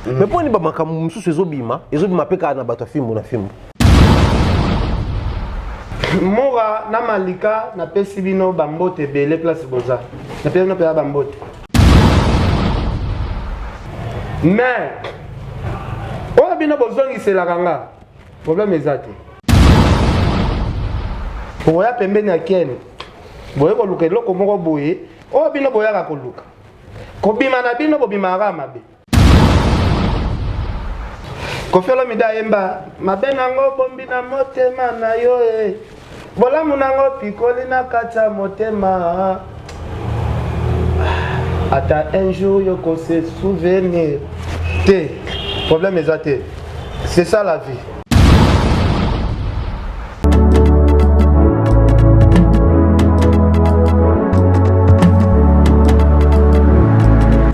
Mais mpo nini bamakambo mosusu ezobima, ezobima mpe kaka na bato ya fimbu na fimbu? Mura na Malika, napesi bino bambote ebele place boza. Napesi bino mpenza bambote. Mais oyo bino bozongiselaka nga, problème eza te. Okoya pembeni ya Ken, boye koluka eloko moko boye, oyo bino boyaka koluka. Kobima na bino bobimaka kaka mabe. Koffi Olomide ayemba mabe nango bombi na motema na yo e bolamu nango pikoli na kati ya motema ata un jour yo ko se souvenir te problème eza te c'est ça la vie.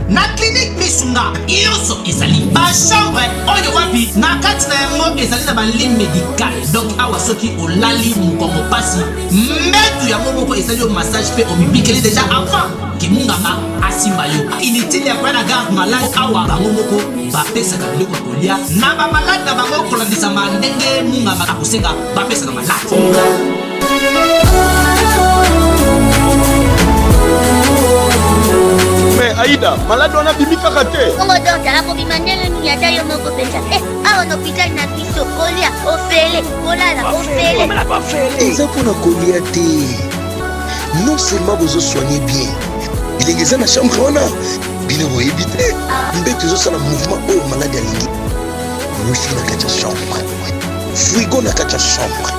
Na clinique Misunga nyonso ezali bachambre oyo wapi na kati na yango ezali na balit médical. Donc awa soki olali mokongo pasi, mbetu yango moko esali yo massage mpe omibikeli déjà avant kimunganga asimba yo. Inutile ya koya na garde malade, awa bango moko bapesaka biloko ya kolia na bamalade na bango kolandisama ndenge munganga akosenga bapesa na malade. Mais Aïda, malade wana abimi kaka te. Bongo docteur akobima ndenge nini ata yo moko mpenza? Eh, awa na hôpital na biso kolia ofele, kolala ofele. Eza mpona kolia te. Non seulement bozo soigner bien, bilenge eza na chambre wana, bino boyebi te mbeto ezosala mouvement oyo maladi alingi. Wifi na kati ya chambre, frigo na kati ya chambre.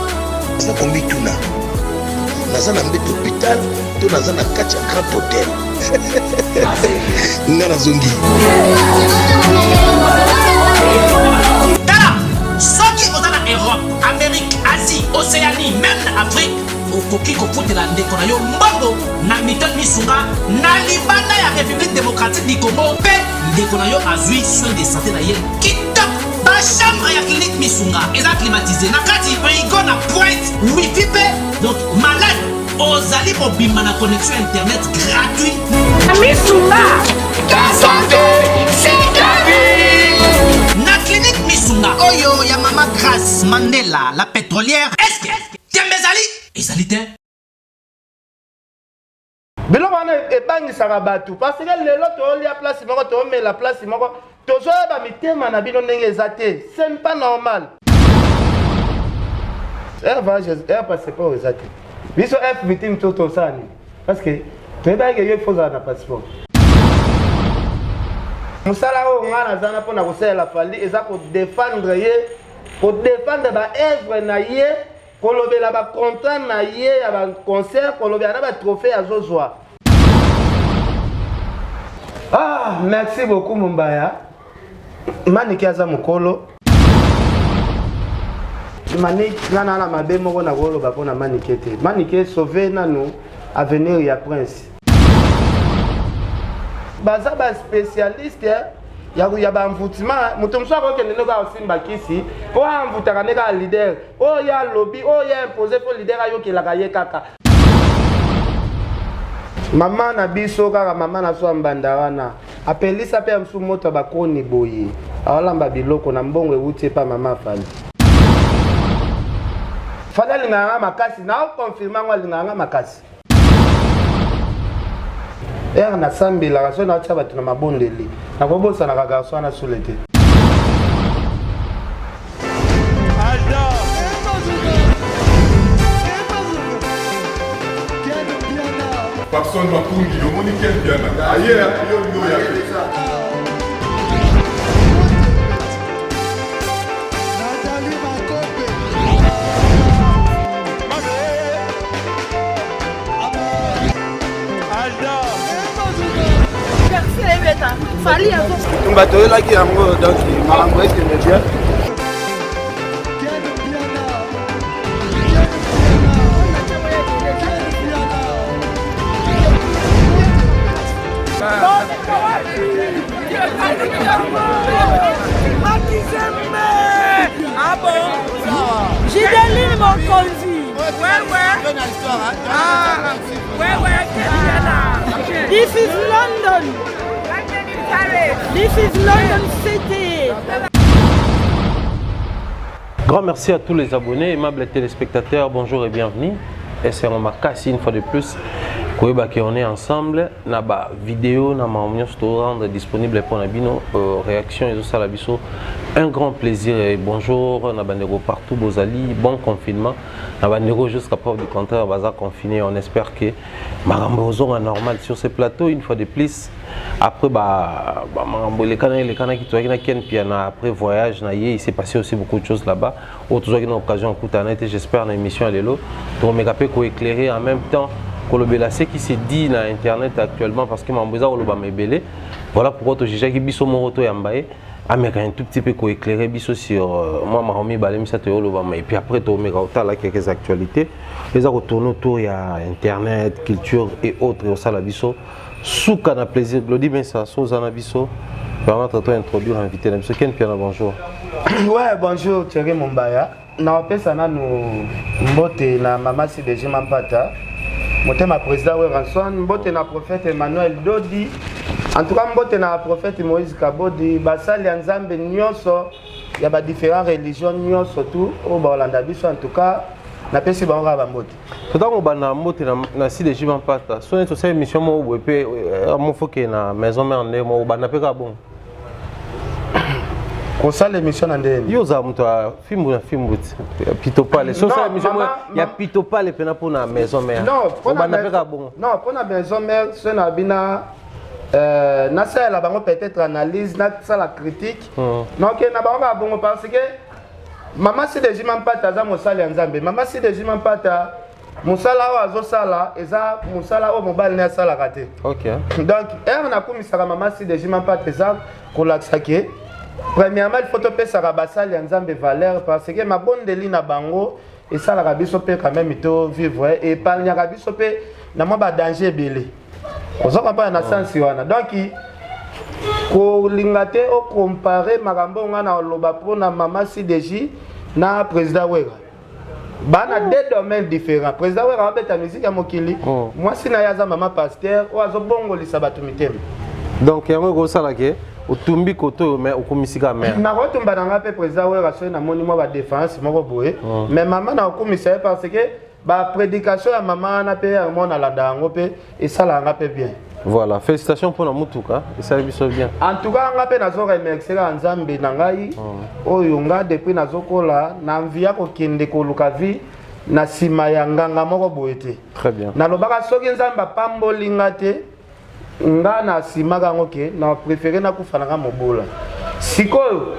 Naza komituna, naza na mbeto hôpital to naza na kati ya grand hôtel? Nga nazongi. Tala, soki oza na Europe, Amérique, Asie, Océanie, même na Afrique, okoki kofutela ndeko na yo mbongo na Mutuelle Misunga na libanda ya République démocratique du Congo, mpe ndeko na yo azwi soin de santé na ye kitoko. Bachambre ya clinique Misunga eza climatisé na kati, frigo na pointe, wifi mpe donc malade ozali mobimba na connexion internet gratuit. Misunga, ta santé, c'est ta vie. Na clinique Misunga oyo ya mama Grace Mandela la pétrolière, est-ce que tembe ezali ezali te? Biloko wana ebangisaka bato parce que lelo tolia place moko, toomela place moko, tozoyeba mitema na bino ndenge eza te. Ce n'est pas normal. Air voyage, air passeport eza te. Biso F victime to tosala nini? Parce que toyebaki ke yo il faut ozala na passeport. Mosala oyo ngai naza na mpona kosalela Fally eza kodefendre ye, kodefendre baœuvre na ye, kolobela bacontrat na ye ya baconcert, kolobela na batrophée azozwa. Ah, merci beaucoup Mombaya. Manike aza mokolo. Manike nga na na mabe moko na koloba mpona Manike te. Manike sauve nanu avenir ya Prince. Baza ba spécialiste ya ba envoûtement. Moto mosusu akokende nde kaka osimba kisi mpo envoûtaka nde kaka leader. Oyo ye alobi, oyo ye impose, mpo leader ayokelaka ye kaka. Mama na biso kaka mama na so ya mbanda wana apelisa mpe ya mosusu moto ya bakoni boye aolamba biloko na mbongo ewuti epa mama Fally. Fally alingaka nga makasi, na oconfirme yango, alingaka nga makasi. Ere nasambelaka soki naotya bato na mabondeli, nakobosanaka garçon wana sule te. Papson Makungi, omoni Ken Mpiana aye yo ndio ya Tumba toyelaki yango donc makambo ekende bien. Gideline Mokonzi. This is London. This is London City. Grand merci à tous les abonnés, aimables téléspectateurs, bonjour et bienvenue. Et c'est Makasi une fois de plus. Koyeba que on est ensemble na ba vidéo na makambo nyonso to rendre disponible mpona bino réaction ezosala biso un grand plaisir et bonjour na bandeko partout bozali, bon confinement na bandeko jusqu'à preuve du contraire baza confiné. On espère que makambo ozonga normal. Sur ce plateau, une fois de plus, après ba makambo elekana elekanaki, tozalaki na Ken Piana. Après voyage na ye, il s'est passé aussi beaucoup de choses là-bas oyo tozwaki na occasion okutana ete. J'espère na émission ya lelo tokomeka mpe koéclairer, en même temps kolobela ce qui se dit na internet actuellement, parce que mambo eza kolobama ebele. Voilà pourquoi tojugeaki biso moko toyamba ye, ameka un tout petit peu koéclairer biso sur mwa makambo mibale misato eyolobama. Et puis après tomeka kotala quelques actualités eza kotourner autour ya internet, culture et autres. Osala biso suka na plaisir. Glodi Bensa, so oza na biso, permettre to introduire invité na biso Ken Piana. Bonjour. Ouais, bonjour Thierry Mombaya. Naopesa nanu mbote na mama CDG Mampata, motema président Werrason, mbote na prophète Emmanuel Dodi, en tout cas mbote na prophète Moïse Kabodi, basali ya Nzambe nyonso ya badifférent religion nyonso, tout oyo baolanda biso. En tout cas napesi bango kaka bambote. Totango banda mbote na CDG Mampata, so neti osala émission moko boye mpe mofoke na maison mère nde moko obanda mpe kaka bongo. Kosala émission na ndeni? Yo ozala moto ya fimbu na fimbu ti pitopale, so osala émission moko ya pitopale mpena mpona maison mère, obanda mpe kaka bongo? Non, mpona maison mère, so na bina nasalela bango peut-être analyse, nasala critique, donc na bango kaka bongo, parce que mama CDG Mampata aza mosali ya Nzambe. Mama CDG Mampata, mosala oyo azosala eza mosala oyo mobali ne asalaka te. Donc ere nakumisaka mama CDG Mampata, eza kolakisa ke premièrement il faut topesaka basali ya Nzambe valeur, parce que mabondeli na bango esalaka biso mpe quand même to vivre, épargnaka biso mpe na mwa badanger ebele. Oza comprendre na sensi wana? Donc kolinga te ocomparer makambo oyo nga na oloba mpona mama CDG na président Wera, bana deux domaines différents. Président Wera abeta musique ya mokili, mwasi na ye aza mama pasteur oyo azobongolisa bato mitema. Donc yango ekosala ke otumbi koto oyo, mais okomisi kaka mare. Nakotumba na nga mpe président Wera soki namoni mwa badéfense moko boye, mais mama nakokumisa ye parce que baprédication ya mama wana mpe yango nalanda yango mpe esalaka nga mpe bien. Voilà, félicitations mpona mutuka, esali biso bien. En tout cas nga mpe nazo remercier kaka Nzambe na ngai oyo nga depuis nazokola na envie ya kokende koluka vie na nsima ya nganga moko boye te. Très bien. Nalobaka soki Nzambe apamboli nga te, nga na nsima yango ke na préféré nakufa na nga mobola. Sikoyo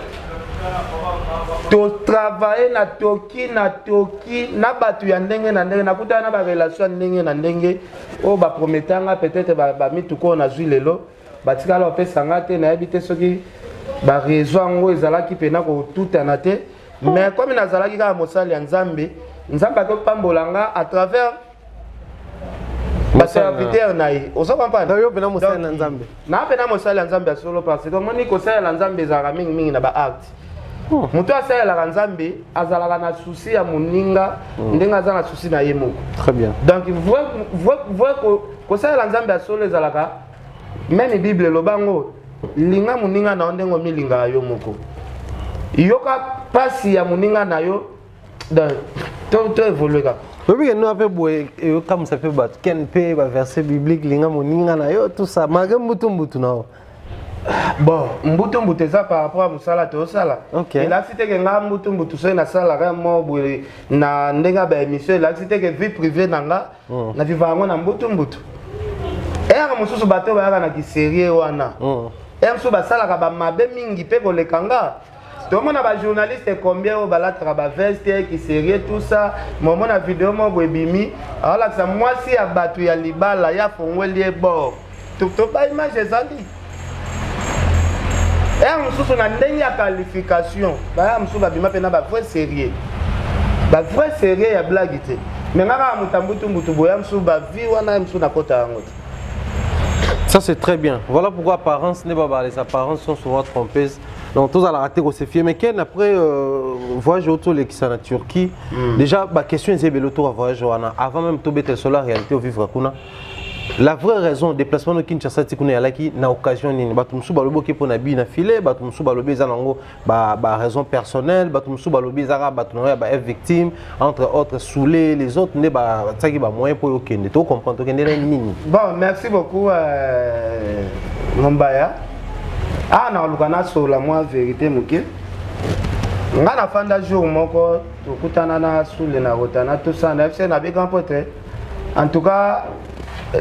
totravaille na toki na toki na bato ya ndenge na ndenge, nakutana na barelation ya ndenge na ndenge oyo baprometanga peut-être bamituka oyo nazwi lelo, batikala bapesa nga te. Nayebi te soki bareseau yango ezalaki mpena kotutana te, mais comme nazalaki kaka mosali ya Nzambe, Nzambe akopambola nga à travers baserviteur na ye. Ozo comprendre? Yo mpena mosali na Nzambe. Na mpena mosali ya Nzambe ya solo, parce que omoni, kosalela Nzambe ezalaka mingimingi na baacte. Moto asalelaka Nzambe azalaka na souci ya moninga ndenge aza na souci na ye moko. Très bien. Donc vrai kosalela Nzambe ya solo ezalaka, même Bible eloba ngo: linga moninga na yo ndenge omilingaka yo moko, yoka mpasi ya moninga na yo. Donc to évolue kaka. Oyebi ke no mpe boye eyokamwisa mpe bato, ken mpe baverset biblique, linga moninga na yo, tout ça, malgré mbutu mbutu na yo. Bon, mbutu mbutu eza par rapport ya mosala tozosala. Elakisi teke nga mbutu mbutu soki nasalaka mo boye na ndenge ya baémission, elakisi teke vie privée na nga na vivre yango na mbutu mbutu. Ere mosusu bato bayaka na kiserie wana, ere mosusu basalaka bamabe mingi mpe koleka nga. Tomona bajournaliste combien oyo balataka baveste kiserie, tout ça. Momona video moko boye ebimi, aolakisa mwasi ya bato ya libala, ya fongweli ye bord to baimage ezali. Ere mosusu na ndenge ya qualification, baya mosusu babima mpe na bavrai sérieux, bavrai sérieux ya blague te. Mais nga kaka moto ya mbutu mbutu boya, mosusu bavie wana ye mosusu nakota yango te. Ça, c'est très bien. Voilà pourquoi apparence n'est pas, les apparences sont souvent trompeuses. Donc tous à la rater se fier. Mais Ken, après voyage autour les en Turquie, déjà bah question c'est le tour à voyage wana avant même tobeta sur la réalité au vivre kuna. La vraie raison déplacement no Kinshasa ti kuna yalaki na occasion nini? Bato mosusu balobi oke mpo na bi na filet, bato mosusu balobi eza nango ba, ba raison personnelle, bato mosusu balobi eza kaka bato nango ya ba F victime, entre autres Soule, les autres nde batiaki ba moyen mpo okende. To comprendre tokende na nini? Bon, merci beaucoup Mombaya. Ah, naluka nasola mwa vérité moke. Nga nafanda jour moko tokutana na Soule na Rotana tosala na FC na grand potre. En tout cas,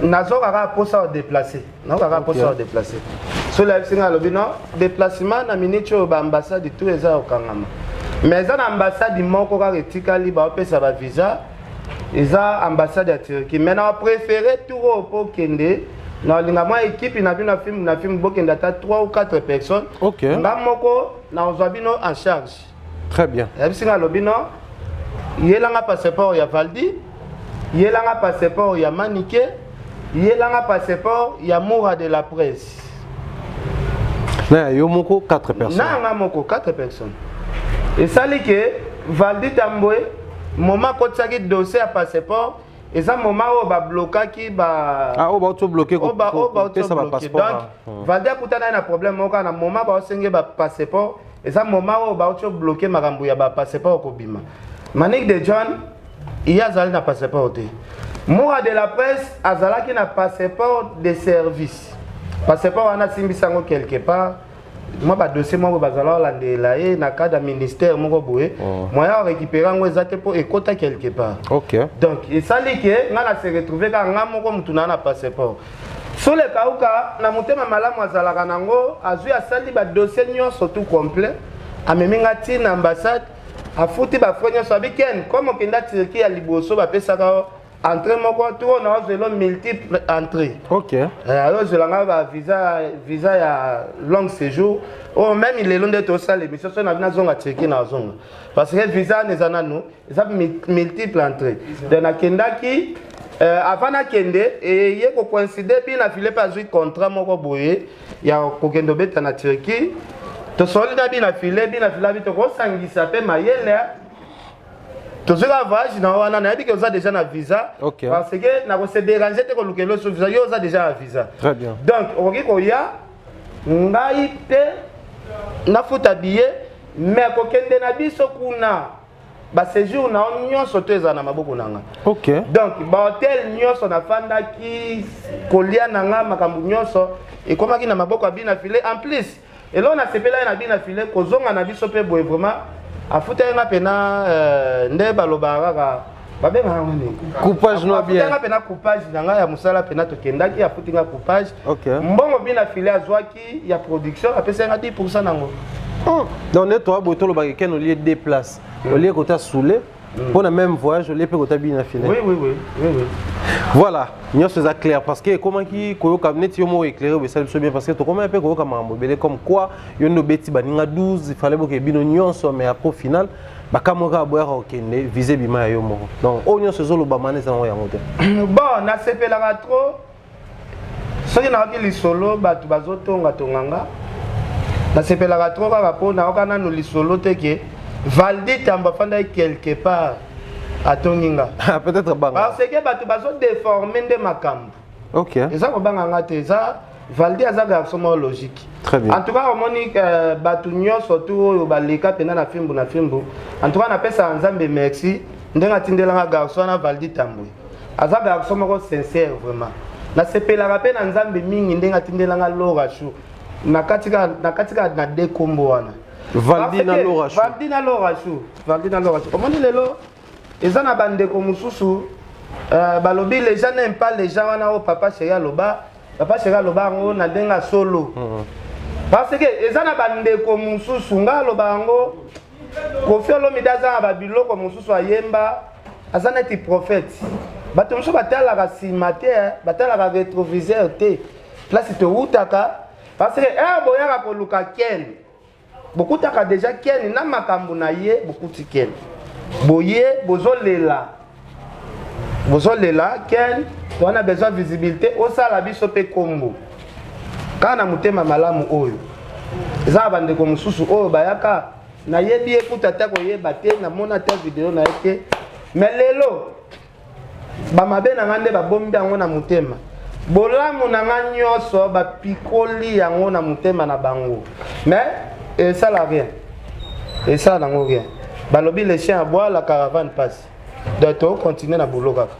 nazoka kaka mposa odéplacer, nazoka kaka mposa odéplacer. Soule ayebisi nga, alobi non, déplacement na minute oyo baambassade tout eza ya kokangama, mais eza na ambassade moko kaka etikali baopesa bavisa, eza ambassade ya Turquie. Mais na préféré tour oyo mpo okende, nalinga mwa équipe na bino na film bokende ata 3 ou 4 personnes. Nga moko nazwa bino en charge. Très bien. Ayebisi nga, alobi non, yelanga passeport ya Valdi, yelanga passeport ya Manike, yelanga passeport ya Moura de la presse. Na yo moko 4 personnes. Na nga moko 4 personnes. Esali ke Valdi Tambwe, moment akotisaki dossier ya passeport, eza moment oyo bablokaki ba Ah, oyo bauti obloquer oyo bauti kopesa obloquer. bapasseport. Donc Valdi akutana ye na problème moko kaka na moment baosenge bapasseport, eza moment oyo bauti obloquer makambo ya bapasseport kobima. Manik de John, ye azali na passeport te. Moura de la presse azalaki na passeport de service. Passeport wana asimbisi yango quelque part, mwa badossier moko bazala olandela ye na cadre ya ministère moko boye. Moyen ya récupérer yango eza te mpo ekota quelque part. Donc esali ke nga na se retrouve kaka nga moko mutu na passeport. Sole Kauka, na motema malamu azalaka nango, azwi, asali badossier nyonso tout complet, amemi nga ntina ambassade, afuti bafrais nyonso. Abi ken, comme okenda Turquie ya liboso bapesaka yo entrée moko, to na ozwelo multiple entrée. Ozwela nga bavisa, visa ya long séjour oyo même lelo nde tosala émission so na nazonga Turquie, nazonga, parce que visa wana eza nanu, eza multiple entrée. Donc nakendaki, avant nakende, eye kocoïncider bina file mpe azwi contrat moko boye ya kokende obeta na Turquie. Tosoli na bina file, bina file abi tokosangisa mpe mayele, tozwi kaka voyage na wana. Nayebi ke oza déjà na visa, parce que nakose déranger te koluka eloso visa, yo oza déjà na visa. Très bien. Donc okoki koya, ngai te nafuta billet, mais kokende na biso kuna, baséjour na yo nyonso to ezala na maboko na nga. Donc bahotel nyonso nafandaki, kolia na nga, makambo nyonso ekomaki na maboko ya bina file. En plus, eloko nasepelaki na bina file, kozonga na biso mpe boye, vraiment afutaki nga mpena, nde balobaka kaka, babengaka yango nini? Coupage no bien. Afuti nga mpena coupage na ngai ya mosala mpena. Tokendaki, afuti nga coupage. Mbongo bina file azwaki ya production, apesaki nga 10 nango. Donc nde toa boye, tolobaka ken olie deux places, olie kota Soule mpo na même voyage, olie mpe kota bina file. Oui. Voilà, nyonso eza clair, parce que ekomaki koyoka neti yo moko éclairé obesali biso bien, parce que tokomaki mpe koyoka makambo ebele comme quoi yo nde obeti baninga 12, il fallait boke bino nyonso, mais après au final bakamwe kaka boyaka kokende, vise bima ya yo moko. Donc oyo nyonso ezolobama wana eza nango yango te. Bon, nasepelaka trop soki nayoki lisolo bato bazotongatonga nga. Nasepelaka trop kaka mpo nayoka nano lisolo te ke Valdi Tambo afandaki quelque part atongi nga. Peut-être banga. Parce que bato bazodéformer nde makambo. Eza kobanga nga te, eza Valdi aza garçon moko logique. Très bien. En tout cas, omoni bato nyonso tu oyo baleka mpena na fimbu na fimbu, en tout cas napesaka Nzambe merci ndenge atindelanga garçon wana Valdi Tambwe. Aza garçon moko sincère vraiment. Nasepelaka mpe na Nzambe mingi ndenge atindelanga Lora Chou na kati kaka na de kombo wana. Valdi na Lora Chou. Valdi na Lora Chou, Valdi na Lora Chou. Omoni lelo eza na bandeko mosusu, balobi les gens n'aiment pas les gens wana oyo papa chéri aloba. Papa chéri aloba yango na ndenge ya solo, parce que eza na bandeko mosusu nga aloba yango. Kofi Olomide aza na babiloko mosusu ayemba, aza neti prophète. Bato mosusu batalaka nsima te, batalaka rétroviseur te, place towutaka, parce que ere boyaka koluka ken, bokutaka déjà ken na makambo na ye. Bokuti ken boye, bozolela, bozolela ken toza na besoin visibilité, osala biso mpe kombo. Kaka na motema malamu oyo eza na bandeko mosusu oyo bayaka, nayebi ye kuta ata koyeba te, namona ata video na ye te, mais lelo bamabe na nga nde babombi yango na motema. Bolamu na nga nyonso bapikoli yango na motema na bango. Mais esala rien. Esala nango rien. Balobi le chien aboie, la caravane passe. Donc to continuer na boulot kaka.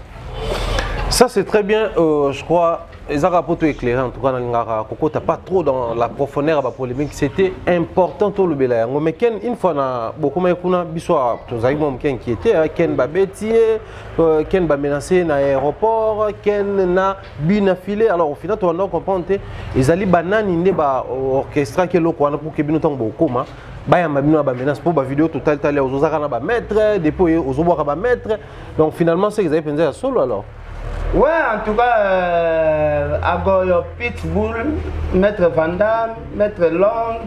Ça c'est très bien, euh, je crois ezaka po to éclairer en tout cas nalingaka kokota pas trop dans la profondeur ya bapolémique c'était important tolobela yango mais ken une fois na bokomaki kuna biso tozalaki mwa moke inquiété ken babeti ye euh, ken bamenace na aéroport ken na but na filet alors au final tobanda comprendre te ezali banani nde baorchestraki eloko wana pour ke bino ntango bokoma bayamba bino na bamenace mpo bavideo totalitali ozozaka na bamaître depuis oye ozobwaka bamaître donc finalement seke ezali mpenza ya solo alors Ouais, en tout cas, euh, Agoyo Pitbull, Maître Vandam, Maître Long,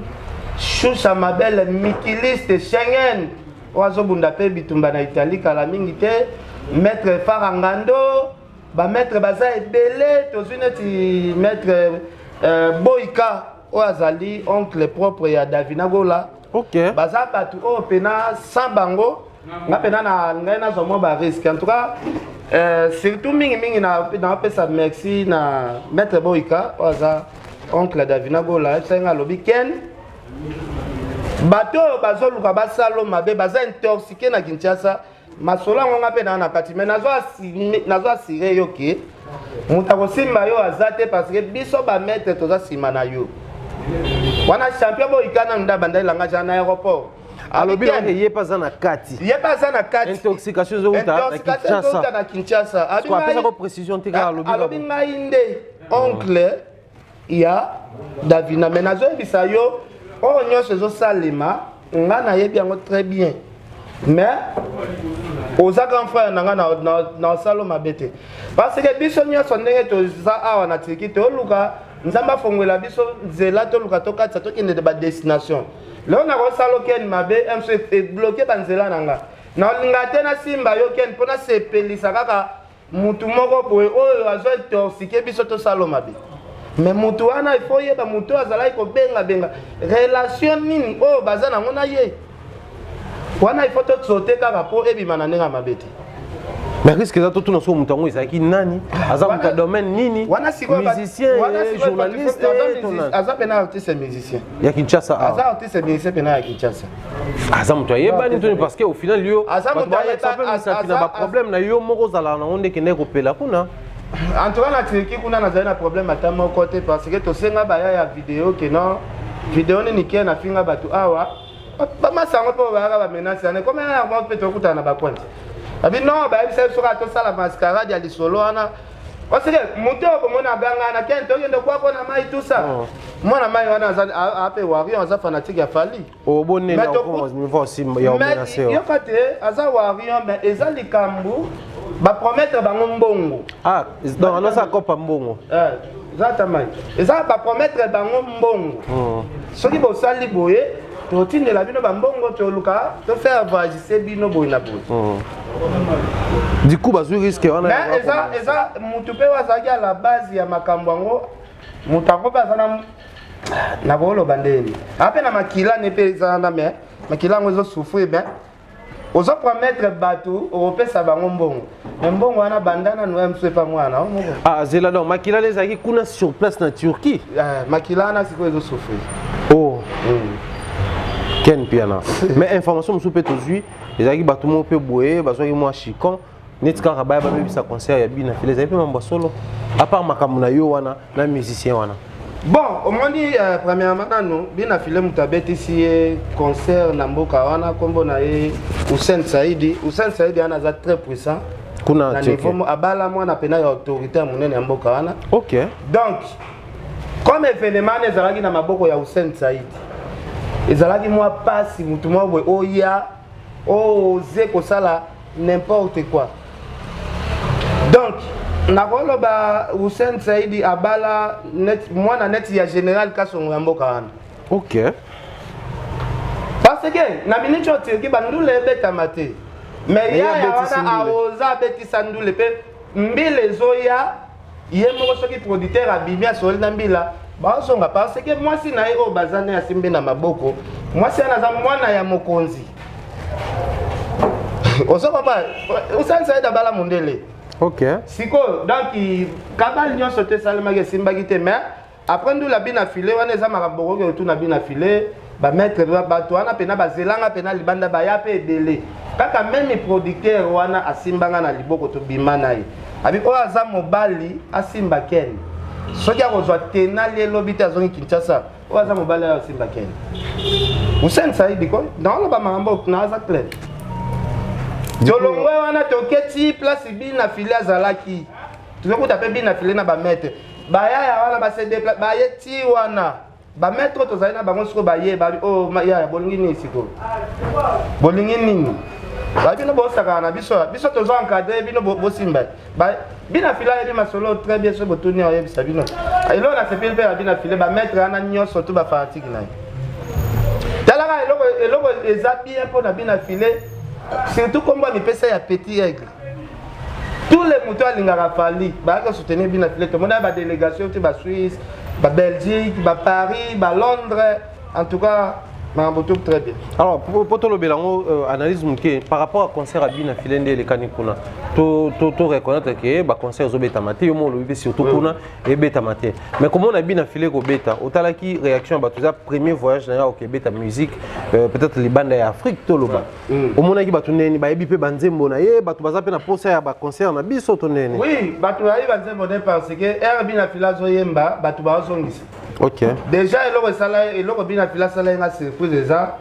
Choucha Mabel, Mikiliste, Schengen, oyo azobunda mpe bitumba na Italie kala mingi te, Maître Farangando, ba maître baza ebele, tozwi neti Maître euh, Boyka, oyo azali oncle propre ya Davina Gola. Okay. Baza bato oyo pena sans bango nga pena na ngai nazwa mwa ba risque en tout cas euh, surtout mingi mingi na napesa merci na maître Boyka oyo aza oncle ya Davina Gola ayebisaki nga alobi Ken bato oyo bazoluka basalo mabe baza intoxiqué na Kinshasa masolo yango nga mpe naa na kati mais nazo asire yo ke moto akosimba yo aza te parce que biso bamaître toza nsima na yo wana champion boyika nanu nde abandaki langage na aéroport alobi na ye mpe aza na kati ye mpe aza na kati intoxication ezowuta na kinshasa na kinshasa apesaka précision te kaka alobi alobi ngai nde oncle ya davina mais nazoyebisa yo oyo nyonso ezosalema nga nayebi yango très bien mais oza grand frère na nga na osalo mabe te parce que biso nyonso ndenge toza awa na turquie toluka nzambe afongwela biso nzela toluka tokatisa tokende ba destination lelo nakosala okende mabe mso ebloke banzela na nga nalinga te nasimba yo ken mpo nasepelisa kaka mutu moko boye oyo azo intoxique biso tosalo mabe mais mutu wana il faut oyeba mutu oyo azalaki kobengabenga relation nini oyo baza nango na ye wana il faut tosote kaka mpo ebima na ndenge ya mabe te mais risque eza totuna soki moto yango ezalaki nani aza moto ya domaine nini musicien journaliste aza mpena artiste musicien ya kinshasa aza artiste musicien mpena ya kinshasa aza moto ayebani toni parce que au final yo bato balakisa mpe misapi na baproblème na yo moko ozalaka nango nde ekendeki kopela kuna en tout cas na turquie kuna nazali na problème ata moko te parce que tosenga baya ya video ke non video nini kie nafinga bato awa bamasa yango mpe bayaka bamenase wana ekomi yango mpe tokutana na bapointe abi non bayebisa biso kaka tosala mascarade ya lisolo wana parce que moto oyo bomoni aganga na ken tokende kwako na mai tout ça oh. mwana mai wana aza ape warrior aza fanatique ya fali yoka te aza warrior mais eza likambo bapromettre bango mbongo ah, donc anosa kopa mbongo eh, eza ata mai eza bapromettre bango mbongo hmm. soki bosali boye totindela bino bambongo toluka tofaire voyagise bino boye na boye hmm. du coup bazwi risque wana mais eza eza mutu mpe oyo azalaki à la base ya makambo yango moto yango mpe aza na nakoloba ndeni ape na makila ne mpe eza na mais makila yango ezosouffrir mais ozo promettre bato okopesa bango mbongo mais mbongo wana banda nanu ya mosusu epa mwana o moko ah zela donc makila wana ezalaki kuna sur place na turquie eh, makila wana sikoyo ezosouffrir oh mm. ken piana mais information mosusu mpe tozwi ezalaki bato moko mpe boye bazwaki mwa chicon neti kaka baya babebisa concert ya bina file ezali mpe mambo ya solo à part makambo na yo wana na musicien wana bon omoni euh, premièrement nanu bina file moto abetisi ye concert na mboka wana nkombo na ye Hussein Saidi Hussein Saidi wana aza très puissant kuna na niveau abala mwana pena ya autorité ya monene ya mboka wana ok donc comme événement wana ezalaki na maboko ya Hussein Saidi ezalaki mwa pasi motu mwa boye oya oze kosala n'importe quoi donc nakoloba Hussein Saidi abala net, mwana neti ya général Kasongo ya mboka wana ok parce que na miniti oyo Turquie bandule ebetama te mais yaya wana aoza abetisa ndule mpe mbila ezoya ye moko soki producteur abimi asoli na mbila bazonga parce que mwasi na ye oyo baza ne asimbi na maboko mwasi wana aza mwana ya mokonzi ozo comprendre osalisa ye dabala mondele. Ok. Sikoyo donc kabale nyonso te esalemaki, esimbaki te. Mais après ndula bina file wana, eza makambo bokoki kotuna bina file, bamaître, bato wana mpena bazelanga mpena libanda, baya mpe ebele. Kaka même producteur wana asimbanga na liboko, tobima na ye, abi oyo aza mobali asimba Ken, soki akozwa tenali elobi te, azongi Kinshasa. Oyo aza mobali oyo asimba Ken, Hussein Saidi ko naoloba makambo naza clair. Tolongwe wana, toketi place bina file azalaki, tozokuta mpe bina file na bamaître bayaya wana, base dépla baye ti wana. Bamaître oyo tozali na bango sikoyo baye, babi oyo oh, yaya, bolingi nini sikoyo? Bolingi nini? Babi bino bosakana na biso, biso tozo encadre bino, bosimba bina file ayebi masolo très bien. Soki botuni, ayebisa bino eloko. Nasepeli mpe na bina file, bamaître wana nyonso tu bafanatike na ye. Talaka eloko, eloko eza bien mpo na bina file, surtout kombo ya mipesa ya Petit Aigle. Tous les moto alingaka Fally bayaka soutenir bina file. Tomona badélégation te, Basuisse, Babelgique, Baparis, Balondres. En tout cas makambo tout très bien. Alors po tolobela yango, analyse moke par rapport à concert ya bina file nde elekani kuna. To reconnaître ke baconcert ezobetama te, yo mo olobi mpe, surtout kuna ebetama te. Mais komona bina file kobeta, otalaki réaction ya bato? Eza premier voyage na yo okebeta musique, peut-être libanda ya Afrique, toloba. Omonaki bato ndeni bayebi mpe banzembo na ye? Bato baza mpe na posa ya baconcert na biso to ndeni? Oui, bato bayebi banzembo ne, parce que aire bina file azoyemba, bato baozongisa. Déjà eloko esala, eloko bina file asala ye nga surprise, eza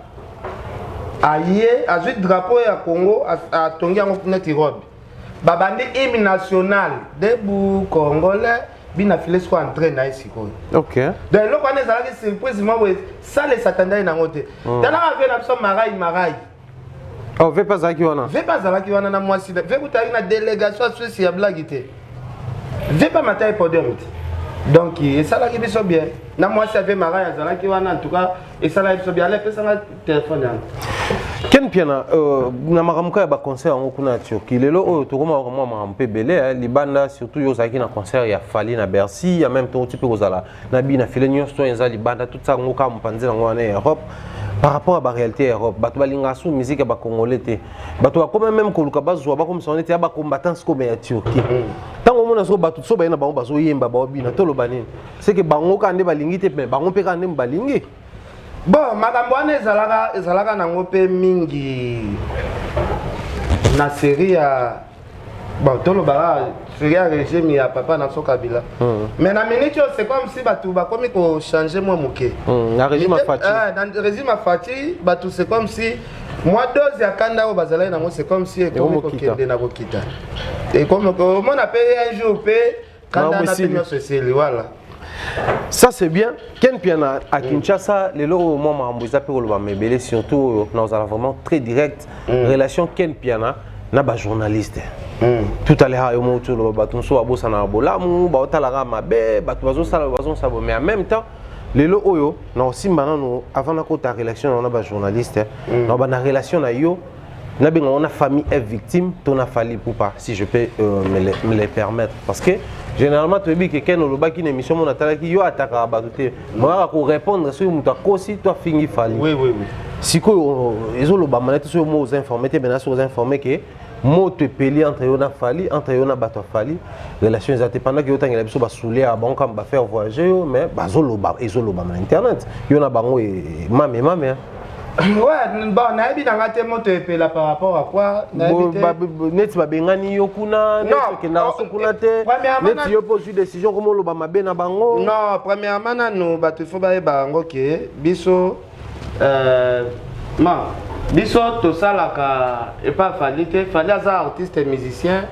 aye azwi drapeau ya Congo, atongi yango neti robe, babandi hymne national, "Debout Congolais". Bina file sikoyo entrée na ye sikoyo. Donc eloko wana ezalaki surprise moko boye, sale esatandai nango te. Talaka ve na biso Marai Marai. Oh, ve mpe azalaki wana? Ve mpe azalaki wana na mwasi. Ve kutaki na délégation ya Suisse ya blague te. Ve mpe amata ye podium te. Donc esalaki biso bien na mwasi ave Marai azalaki wana. En tout cas esalaki biso bien. Ale, epesanga telefone yango. Ken Piana, na makambo kaka ya baconcert yango kuna ya Turquie, lelo oyo tokomaka mwa makambo mpe ebele libanda. Surtout yo ozalaki na concert ya Fally na Bercy, ya même temps oti mpe kozala na bina file nyonso to eza libanda, tout ça yango kaka mopanzi yango wana ya Europe. Par rapport à baréalité ya Europe, bato balingaka su musique ya bacongolais te. Bato bakoma même koluka bazwa bakomisa neti ya bacombattant sikoyo ya Turquie. Ntango omona sikoyo bato so baye na bango bazoyemba, baobina, toloba nini? C'est que bango kaka nde balingi te, mais bango mpe kaka nde balingi. Bon, makambo wana ezalaka nango mpe mingi na série ya, bon, tolobaka série ya régime ya papa na so Kabila. Mais na minute oyo, c'est comme si bato bakomi kochange mwa moke. Na régime ya Fatshi. Na régime ya Fatshi, bato c'est comme si mwa dose ya kanda oyo bazalaki nango, c'est comme si ekomi kokende na kokita. Ekomi omona mpe un jour mpe kanda wana mpe nyonso esili, voilà. Ça c'est bien. Ken Piana, à Kinshasa, lelo oyo mwa makambo eza mpe koloba mebele, surtout oyo nazala vraiment très direct. Relation Ken Piana na bajournaliste. Tout à l'heure yo moko toloba, bato mosusu babosanaka bolamu, baotalaka mabe, bato bazosala, bazosala bo. Mais en même temps lelo oyo na osimba nano, avant nakota relation na bajournaliste, na bana relation na yo, nabenga na famille est victime to na Fally Ipupa, si je peux me le permettre, parce que généralement toyebi ke Ken olobaki na émission mo natalaki yo, atakaka bato te, moyaka korépondre soki moto akosi to afingi Fally. Oui, oui, oui. Sikoyo ezolobama neti soki mo oza informé te, mena soki oza informé ke moto epeli entre yo na Fally, entre yo na bato ya Fally, relation eza te, pendant ke otangela biso basule ya bango kama bafaire voyager yo, mais bazoloba, ezolobama na internet, yo na bango mame mame. Ouais, bon, nayebi nanga te moto epela par rapport à quoi, nayebi te. Neti babengani yo kuna, neti okendaka so kuna te, neti yo mpo ozwi décision koma oloba mabe na bango. Non, premièrement nanu bato il faut bayeba yango ke biso, ma biso tosalaka epa Fally te. Fally aza artiste musicien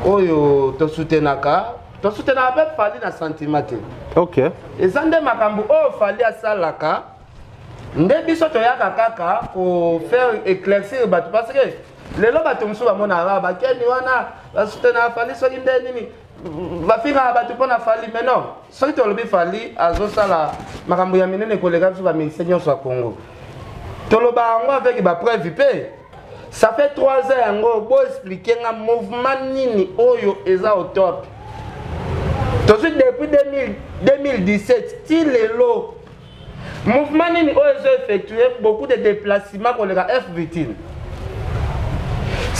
oyo tosoutenaka mpe Fally na sentiment te. Eza nde makambo oyo Fally asalaka nde biso toyaka kaka kofaire éclaircir bato, parce que lelo bato mosusu bamonaka bakeni wana basoutenaka Fally, soki nde nini, bafingaka bato mpo na Fally. Mais non, soki tolobi Fally azosala makambo ya minene koleka biso bamusicien nyonso ya Congo, toloba yango avec bapreuve mpe. Ça fait 3 ans yango, boexpliquer nga mouvement nini oyo eza au top. Tozwi depuis 2017 ti lelo, mouvement nini oyo ezo effectuer beaucoup de déplacement koleka F Victime?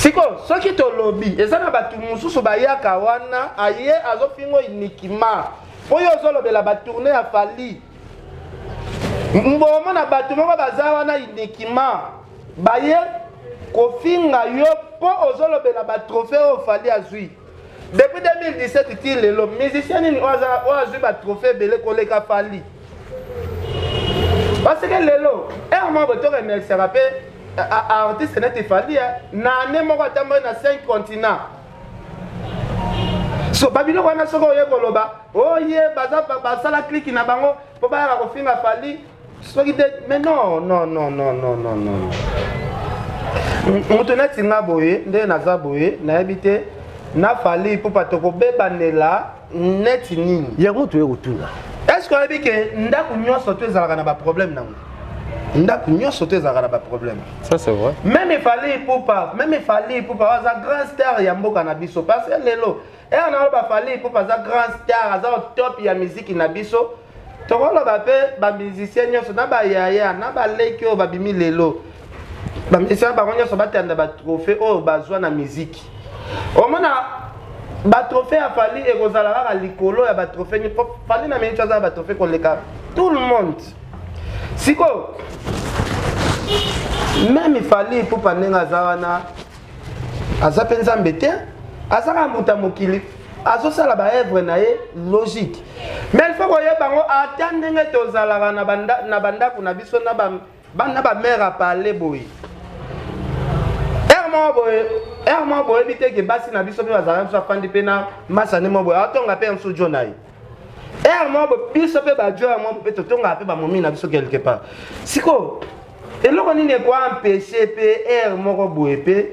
Sikoyo soki tolobi eza na bato mosusu bayaka wana aye azofingo uniquement mpo yo ozolobela batourne ya Fally. Mbomona bato moko baza wana uniquement baye kofinga yo mpo ozolobela batrophée oyo Fally azwi. Depuis 2017 ti lelo musicien nini oyo azwi batrophée ebele koleka Fally? Parce que lelo heure moko boye toremerciaka mpe artiste neti Fally na année moko atamboli na 5 continents. So babiloko wana soki oye koloba oye baza basala clique na bango mpo bayaka kofinga Fally soki te, mais non non non non non non non, moto neti nga boye nde naza boye, nayebi te na Fally Ipupa tokobebanela neti nini. Yango toye kotuna. Est ce que oyebi ke ndako nyonso to ezalaka na baproblème nango? Ndako nyonso to ezalaka na baproblème. Ça c'est vrai. Même Fally Ipupa, même Fally Ipupa aza grand star ya mboka na biso, parce que lelo ere naloba Fally Ipupa aza grand star, aza au top ya miziki na biso. Tokoloba mpe bamusicien nyonso na bayaya na baleki oyo babimi lelo, bamusicien bango nyonso batanda batrophée oyo bazwa na miziki. Omona batrophée ya Fally ekozala kaka likolo ya batrophée. Fally na miniti aza na batrophée koleka tout le monde. Sikoyo même Fally Ipupa ndenge aza wana, aza mpe nzambe te, aza kaka moto ya mokili, azosala baœuvre na ye logique. Mais il faut koyeba yango, ata ndenge tozalaka na bandako na biso na bamare apale boye, heure moko boye, heure moko boyebi te ke basi na biso mpe bazalaka biso, afandi mpe na masane moko boye, atonga mpe ya mosusu jo na ye. Heure moko boye biso mpe bajo ya moko mpe totongaka mpe bamomi na biso quelque part. Sikoyo eloko nini ekoempêche mpe heure moko boye mpe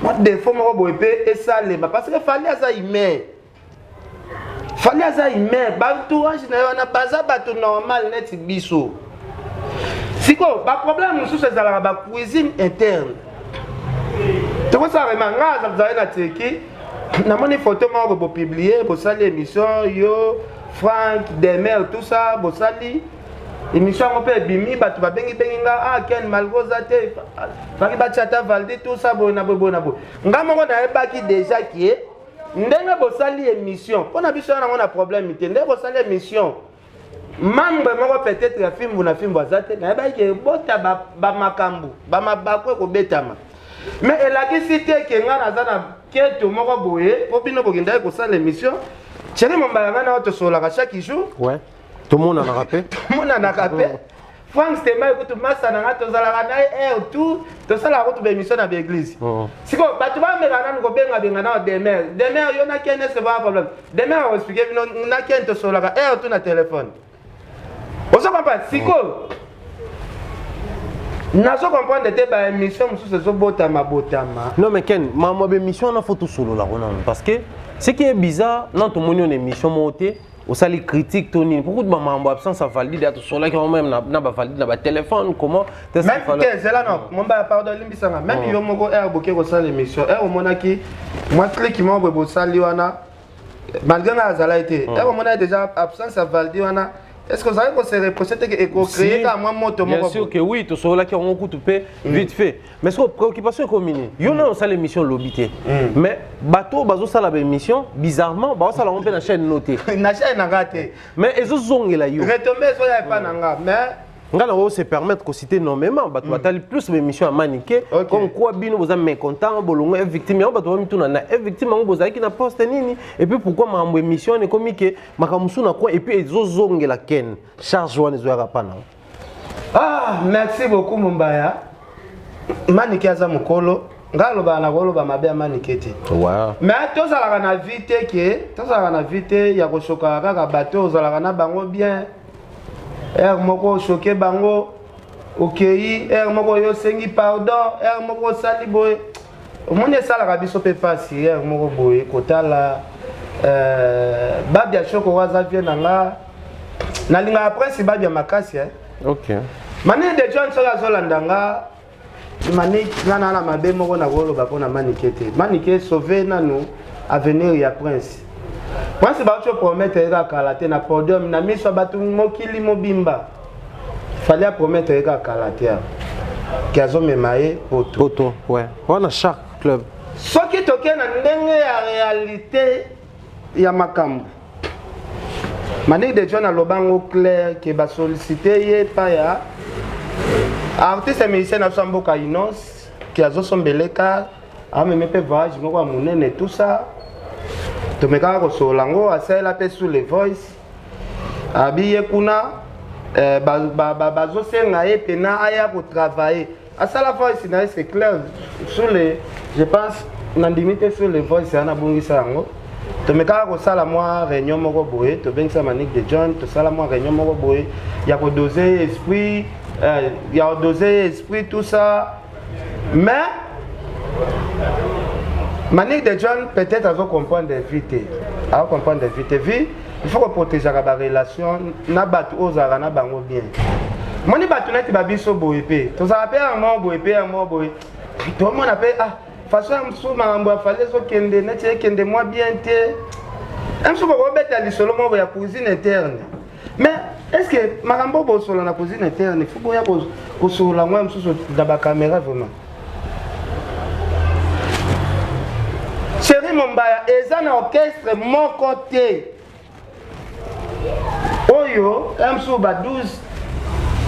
mwa défaut moko boye mpe esalema? Parce que Fally aza humain, Fally aza humain, baentourage na ye wana baza bato normal neti biso. Sikoyo baproblème mosusu ezalaka bacuisine interne. Tokosala rema nga azali na Turquie, namoni photo moko bopublie, bosali émission, yo, Frank Demer, tout ça. Bosali émission yango mpe ebimi, bato babengibengi nga: "Ah Ken, malgré oza te, faki batia ata Valdi", tout ça, boye na boye, boye na boye. Nga moko nayebaki déjà ke ndenge bosali émission mpo na biso wana yango na problème te. Ndenge bosali émission, membre moko peut-être ya fimbu na fimbu aza te, nayebaki ke bota bamakambo bamabako ekobetama. Mais elakisi te ke nga naza na keto moko boye mpo bino bokendaki kosala émission. Thierry Mombaya, ngai na oyo tosololaka chaque jour. Ouais, tomonanaka mpe. Tomonanaka mpe. Frank Stema ekutu masa na nga, tozalaka na ye air tout, tosalaka kutu baémission na baéglise. Sikoyo bato bameka nanu kobengabenga na Demer: "Demer, yo na Ken, est-ce ba problème?" Demer akoexplike bino, na Ken tosololaka air tout na téléphone. Ozo comprendre? Sikoyo nazo comprendre te baémission mosusu ezobotama botama. Non mais Ken, makambo ya baémission wana, faut tosololako nanu, parce que ce qui est bizarre, nan tomoni yo na émission moko te osali critique to nini. Pourquoi bamakambo absence ya Valdi deya tosolaki yango même na baValdi na batéléphone, comment? Même te, zela no Mombaya, pardon, limbisanga. Même yo moko, heure boke kosala émission, heure omonaki mwa clique moko boye bosali wana, malgré nga azalaki te, heure omonaki déjà absence ya Valdi wana, est ce que ozalaki kose reproche te ke ekocréer kaka mwa moto moko? Bien sûr que oui, tosololaki yango kutu mpe vite fait. Mais soki préoccupation ekomi nini, yo nano osala émission lobi te, mais bato oyo bazosala baémission, bizarrement bazosala yango mpe na chaîne no te. Na chaîne na nga te. Mais ezozongela yo. Retombée ezoya epa na nga, mais Nga na se permettre kociter nommément bato batali plus baémission ya Manike, comme quoi bino boza mécontent, bolongo e victime yango. Bato bamituna na e victime yango bozalaki na poste nini? Et puis pourquoi makambo émission wana ekomi ke makambo mosusu na coin et puis ezozongela Ken, charge wana ezoyaka pa na? Ah, merci beaucoup Mombaya. Manike aza mokolo, ngai alobaka na koloba mabe ya Manike te. Mais tozalaka na vie te ke tozalaka na vie te ya kosokaka kaka bato ozalaka na bango bien. Heure moko oshoke bango, okei, heure moko oyo osengi pardon, heure moko osali boye. Omoni, esalaka biso mpe mpasi heure moko boye kotala Babia Shoko oyo aza vie na nga. Nalingaka Prince Babia makasi, eh. Manike de John, soki azolanda nga, Manike, nga na mabe moko na koloba mpona Manike te. Manike, sauve nanu avenir ya Prince. Prince bauti opromettre ye kaka kala te na podium na miso ya bato mokili mobimba. Fally apromettre ye kaka kala te awa. Ke azomema ye poto. Poto, ouais. Wana Shark Club. Soki tokei na ndenge ya réalité ya makambo, Manick de John aloba yango clair ke basollicite ye epai ya artiste musicien na biso ya mboka Inos, ke azosombeleka ameme mpe voyage moko ya monene, tout ça. Tomekaka kosolola yango, asalela mpe sous le voice abi ye kuna eh, bazosenga ye mpena aya kotravailler. Asala voice na ye, c'est clair, sur le, je pense, nandimi te, sur le voice ya nabongisa yango. Tomekaka kosala mwa réunion moko boye, tobengisa Manick de John, tosala mwa réunion moko boye ya kodose esprit, ya kodose esprit, tout ça. Mais Manick de John peut-être azocomprendre vie te, azocomprendre vie te. Vie, il faut koprotégeaka barelation na bato oyo ozalaka na bango bien. Moni bato neti babiso boye mpe tozalaka mpe ya moko boye mpe ya moko boye, tomona mpe ah, façon ya mosusu makambo ya Fally ezokende neti ekende mwa bien te. Ya mosusu bokobeta lisolo moko ya cuisine interne, mais est ce que makambo oyo bosola na cuisine interne, faut boya kosolola yango ya mosusu na bacaméra? Vraiment, Chéri Mombaya, eza na orchestre moko te oyo ya mosusu ba 12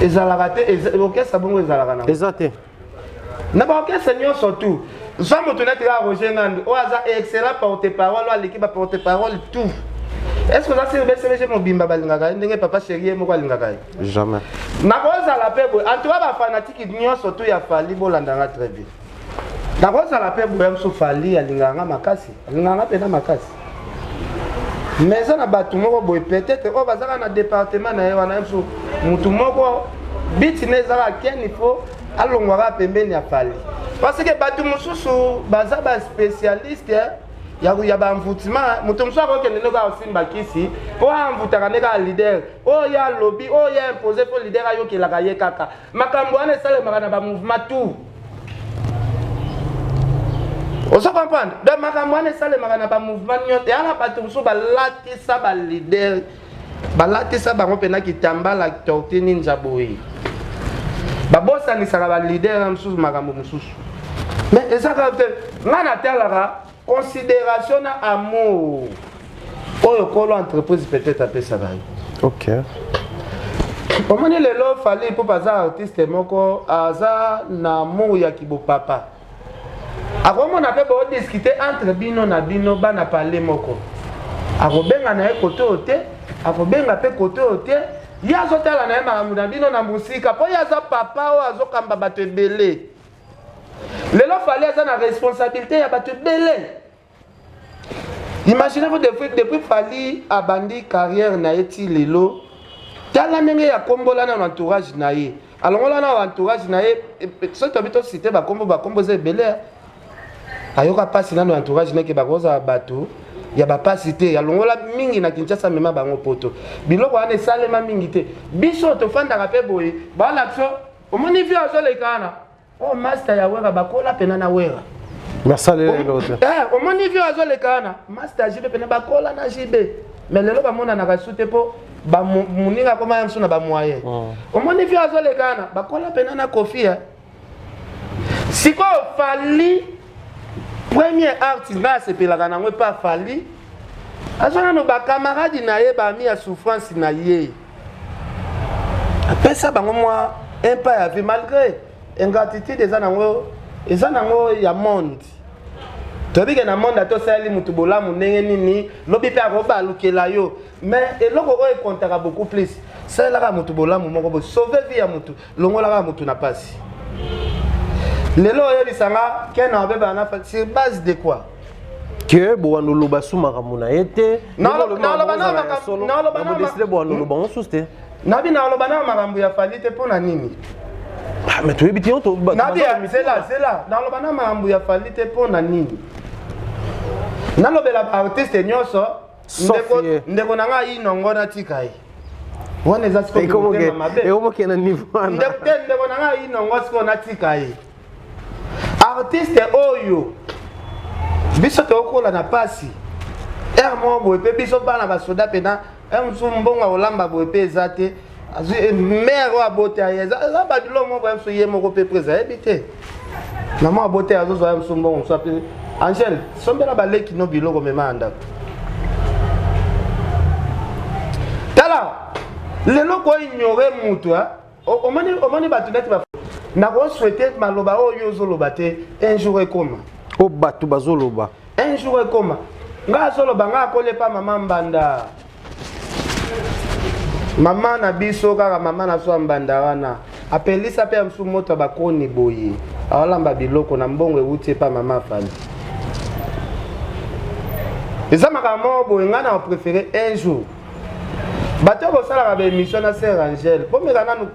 ezalaka te. Orchestre bongo ezalaka nango Eza te. Na baorchestre nyonso tout, zwa moto neti kaka Roger Ngandu oyo aza excellent porte parole, oyo aleki baporte parole tout. Est ce que oza sur BCBG mobimba balingaka ye ndenge Papa Chéri ye moko alingaka ye? Jamais. Nakozala mpe boye, en tout cas bafanatike nyonso tout ya Fally, bolandanga très bien. Nakozala mpe boye, mosu Fally alingaka nga makasi, alingaka nga mpena makasi, mais eza na bato moko boye peut-être oyo bazaka na département na ye wana. Ye mosu mutu moko biti ne ezaka ken, il faut alongwaka pembeni ya Fally, parce que bato mosusu baza baspécialiste ya baenvoûtement. Moto mosusu akokende nde kaka osimba kisi mpo aenvoûtaka nde kaka leader oyo ye alobi, oyo ye impose, mpo leader ayokelaka ye kaka. Makambo wana esalemaka na bamouvement tout, ozo comprendre? Donc makambo wana esalemaka na bamouvement nyonso. Eya na bato mosusu balatisa baleader, balatisa bango mpena kitambala tortue ninja boye, babosanisaka baleader na mosusu makambo mosusu. Mais eza kaka te, ngai natalaka considération na amour oyo kolo entreprise peut-être apesaka ye. Omoni lelo Fally mpo aza artiste moko aza na amour ya kibopapa, akomona mpe boodiscute entre bino na bino bana pale moko, akobenga na ye kote oyo te, akobenga mpe kote oyo te. Ye azotala na ye makambo na bino na mosika, mpo ye aza papa oyo azokamba bato ebele. Lelo Fally aza na responsabilité ya bato ebele. Imaginez-vous, depuis Fally abandi carrière na ye ti lelo, tala ndenge ya kombola na entourage na ye, alongola na entourage na ye. Soki tobi tocite bakombo, bakombo eza ebele. Ayoka mpasi nano entourage neke bakozala bato ya bapasi te. Alongola mingi na Kinshasa, amema bango poto. Biloko wana esalema mingi te. Biso tofandaka mpe boye, balakso omoni vi azoleka wana, oh, master ya Wera, bakola pena na Wera. Nasalela eloko te. Omoni vi azoleka wana, master ya JB, pena bakola na JB, mais lelo bamonanaka su te mpo moninga akoma ya mosu na bamoyen. Omoni vi azoleka wana, bakola pena na Kofi. Sikoyo Fally, premier artiste ngai asepelaka nango epa Fally, azwa nano bakamaradi na ye, bami ya souffrance na ye, apesa bango mwa un pas ya vie, malgré ingratitude eza nango, eza nango ya monde. Toyebi ke na monde ata osaleli motu bolamu ndenge nini, lobi mpe akobalukela yo. Mais eloko oyo ekontaka beaucoup plus, salelaka motu bolamu moko boye, sauve vie ya motu, longolaka motu na pasi. Lelo oyebisanga ke na obebana na sur base de quoi? Ke bowanda oloba su makambo na ye te. Naloba bowanda oloba ngo susu te. Nabi naloba na makambo ya Fally te, mpo na nini? Mais toyebi te. Nabi, zela, zela, naloba na makambo ya Fally te, mpo na nini? Nalobela baartiste nyonso. Ndeko na ngai inongo, natika ye wana, eza sikoyo mabe. Ekomokende niveau wana. Te, ndeko na ngai inongo, sikoyo natika ye artiste oyo biso tokokola na pasi ere moko boye, mpe biso bana basoda mpena ere mosusu mbongo ya kolamba boye mpe eza te. Azwi eh, mère oyo abota ye eza babilo moko ya mosusu ye moko mpe prese ayebi te. Mama abota ye azozwa ya mosusu mbongo mosusu ape Angèle sombela baleki no biloko mema ya ndako. Tala lelo ko ignore mutu omoni omoni bato neti ba nakosouhaite maloba oyo ozoloba te un jour ekoma oyo bato bazoloba un jour ekoma ngai azoloba ngai akolepa mama mbanda mama na biso kaka mama na biso ya mbanda wana apelisa mpe ya mosusu moto ya bakoni boye aolamba biloko na mbongo ewuti epa mama afali eza makambo moko boye ngai na préféré un jour bato oyo bosalaka baémission na sœur angèle bomeka nanu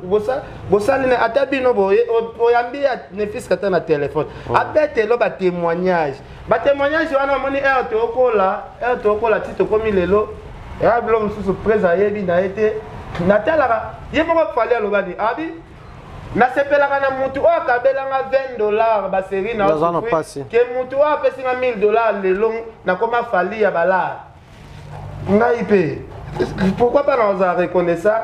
bosali na ata bino boyambi ya nefiske ata na telefone oh. abetelo batémoignage batémoignage wana omoni heure tokola heure tokola ti tokomi lelo eya biloko mosusu prese ayebi na ye te natalaka ye moko fali alobani abi nasepelaka na mutu oyo akabelanga 20 dollar baserie na ke mutu oyo apesinga 1000 dollar lelo nakoma fali ya balare ngai mpe pourquoi pas nazala reconnaissant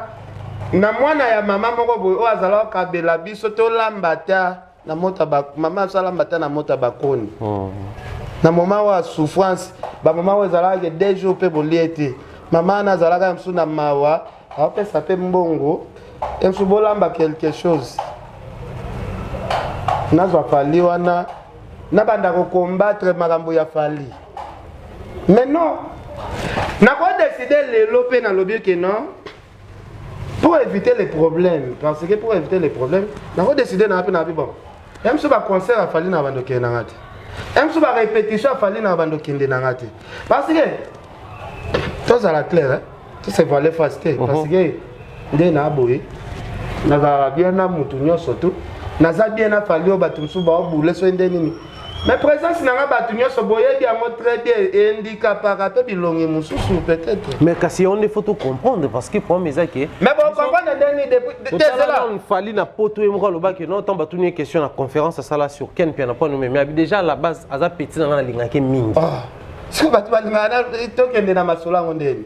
na mwana ya mama moko boye oyo azala kokabela biso tolamba ta na moto mama asalamba ta na moto ya bakoni oh. na moment oyo ya souffrance bamama oyo ezalaka ke deux jours mpe bolie te mama wana azalaka ya mosusu na mawa aopesa mpe mbongo ya mosusu bolamba quelque chose nazwa fali wana nabanda kokombatre makambo ya fali mais non nakodeside lelo mpe nalobi ke non pour éviter les problèmes parce que pour éviter les problèmes nakodeside na mpe nabi bon ya mosusu baconcert afali na bando okende nanga te ya mosusu barépétition afali na bando okende nanga te parce que tozala clair tose voile face te parce que nde na boye nazalaka bien na mutu nyonso tu naza bien na fali oyo bato mosusu baobule soki nde nini mais présence na nga bato nyonso boyebi yango très bien endikapaka mpe bilongi mosusu peut-être mais kasi yango nde faut tocomprendre parce que problème eza ke mais bocomprendre ndeni depuis fali na poto ye moko alobaki non ntango batuni ye question na conférence asala sur ken mpe na mpo nomemi abi déjà à la base aza petit na nga nalingaki mingi ah. soki bato balingaka tokende na masolo yango ndeni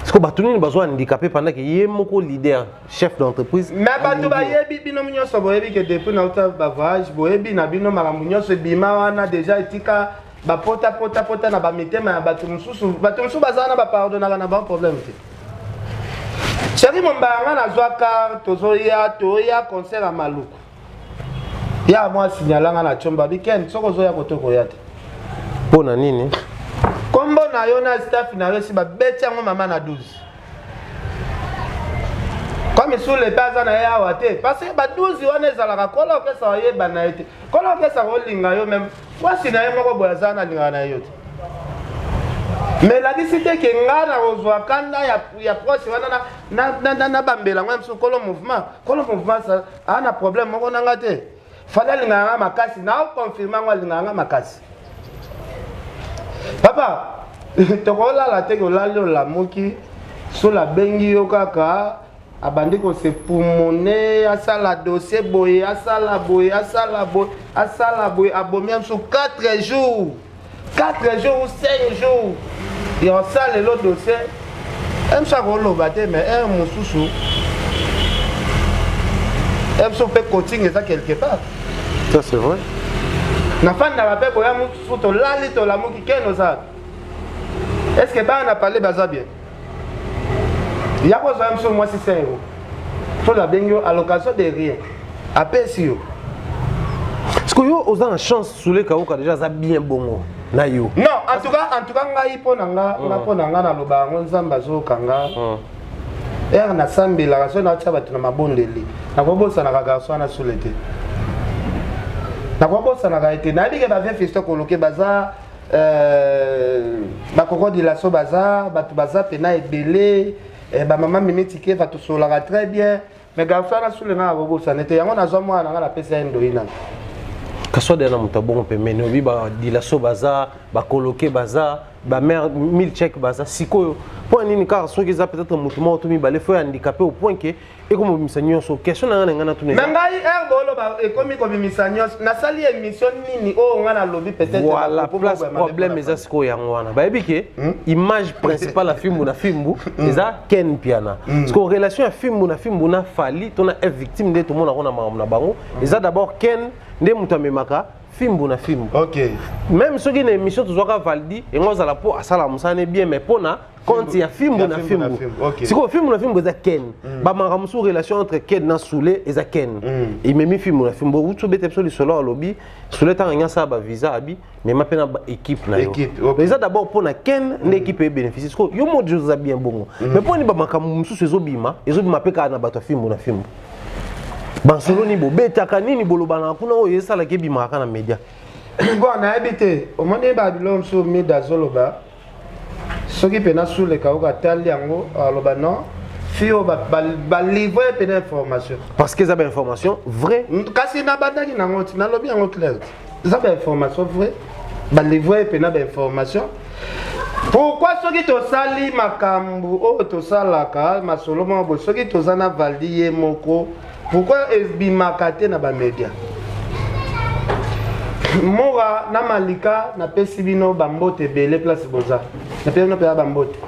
siko bato nini bazwa handicapé pendant ke ye moko leader chef d'entreprise mais bato bayebi bino nyonso boyebi ke depuis nauta bavoyage boyebi na bino makambo nyonso ebima wana deja etika bapotapotapota na bamitema ya bato mosusu bato mosusu baza wana bapardonaka na bango problème te sheri mombaya nga nazwa car tozoya toya concert ya maluku ya mwa signala nga na chomba biken soki ozoya kote okoya te mpo na nini nkombo na yo na staff na yo esi babeti yango mama na 12 comme sule mpe aza na ye awa te parce que ba 12 wana ezalaka kola okesa oyeba na ye te kola okesa kolinga yo meme mwasi na ye moko boye aza na alingaka na ye yo te mais elakisi te ke ngai nakozwa kanda ya, ya proche wana nabambela yango ya mosusu kolo mouvement kolo mouvement aa na problème moko na nga te fali alingaka nga makasi na oconfirme yango alingaka nga makasi papa tokolala te olali olamuki sola abengi yo kaka abandi kose pumone asala dossier boye asala boye asala boye asala boye abomi ya mosusu 4 jours 4 jours ou 5 jours ya osala lelo dossier emso akoloba te mais heure mosusu emso mpe coaching eza quelque part ça c'est vrai nafandaka mpe koya mosusu tolali tolamuki ken oza est ce que bana na palais baza bien ya kozwa mosusu mwasi 5 euro soki abengi yo à l'occasion de rien apesi yo sikoyo yo oza na chance Soule Kauka déjà aza bien bongo na yo. Non, en tout cas, en tout cas ngai mpo na nga, nga mpo na nga naloba yango Nzambe azoyoka nga. Heure nasambelaka soki natia bato na mabondeli, nakobosanaka garçon wana Soule te. Nakobosanaka ye te. Nayebi ke ba vieux fiston koloke baza euh, bakoko dilaso baza bato baza pena ebele eh, bamama mimi tikeva tosololaka très bien Mais garçon wana sule nga akobosana te yango nazwa mwana na nga napesa ye ndoi nanga. Kaswade na moto abongo pembeni obi ba dilaso baza bakoloke baza. Ba mère 1000 check baza sikoyo mpo ya nini kaka soki eza peut-être motu moko to mibale fo ya handicapé au point ke ekoma kobimisa nyonso? Question na ngai na ngai natuna. Me ngai heure boloba ekomi kobimisa nyonso, nasali émission nini oyo ngai nalobi peut-être? Voilà place problème eza sikoyo. Yango wana bayebi ke image principale ya Fimbu na Fimbu eza Ken Mpiana. Sikoyo relation ya Fimbu na Fimbu na Fally to na F Victime nde tomonako na makambo na bango eza d'abord Ken nde moto amemaka Fimbu na Fimbu. Même soki na émission tozwaka Valdi, yango azala mpo asala mosala ne bien, mais mpona compte ya Fimbu na Fimbu. Sikoyo Fimbu na Fimbu eza Ken. Bamaka mosusu relation entre Ken na Sule eza Ken ememi Fimbu na Fimbu. Uti obeta biso lisolo, alobi Sule ntango angi asala bavisa, abi mema mpe na équipe na yo. Eza d'abord mpo na Ken nde équipe ebénéficie. Sikoyo yo modi oza bien bongo, mais mpo nini bamakambo mosusu ezobima, ezobima mpe kaka na bato ya Fimbu na Fimbu? Bansolo nini bobetaka, nini bolobanaka kuna oyo esalaka ebimaka kaka na média? Bon, nayebi te. Omoni babilo mosusu mida azoloba, soki mpena suleka oyo atali yango, aloba non, fi oyo balivre mpena information. Parce que eza bainformation vrai. Kasi nabandaki nango ti nalobi yango clair ti eza bainformation vrai, balivre mpena bainformation. Pourquoi soki tosali makambo oyo tosalaka masolo moko boye, soki toza na Valdi ye moko, pourquoi ebimaka te na bamédia? Mora na Malika, napesi bino bambote ebele place boza. Napesi bino mpena bambote,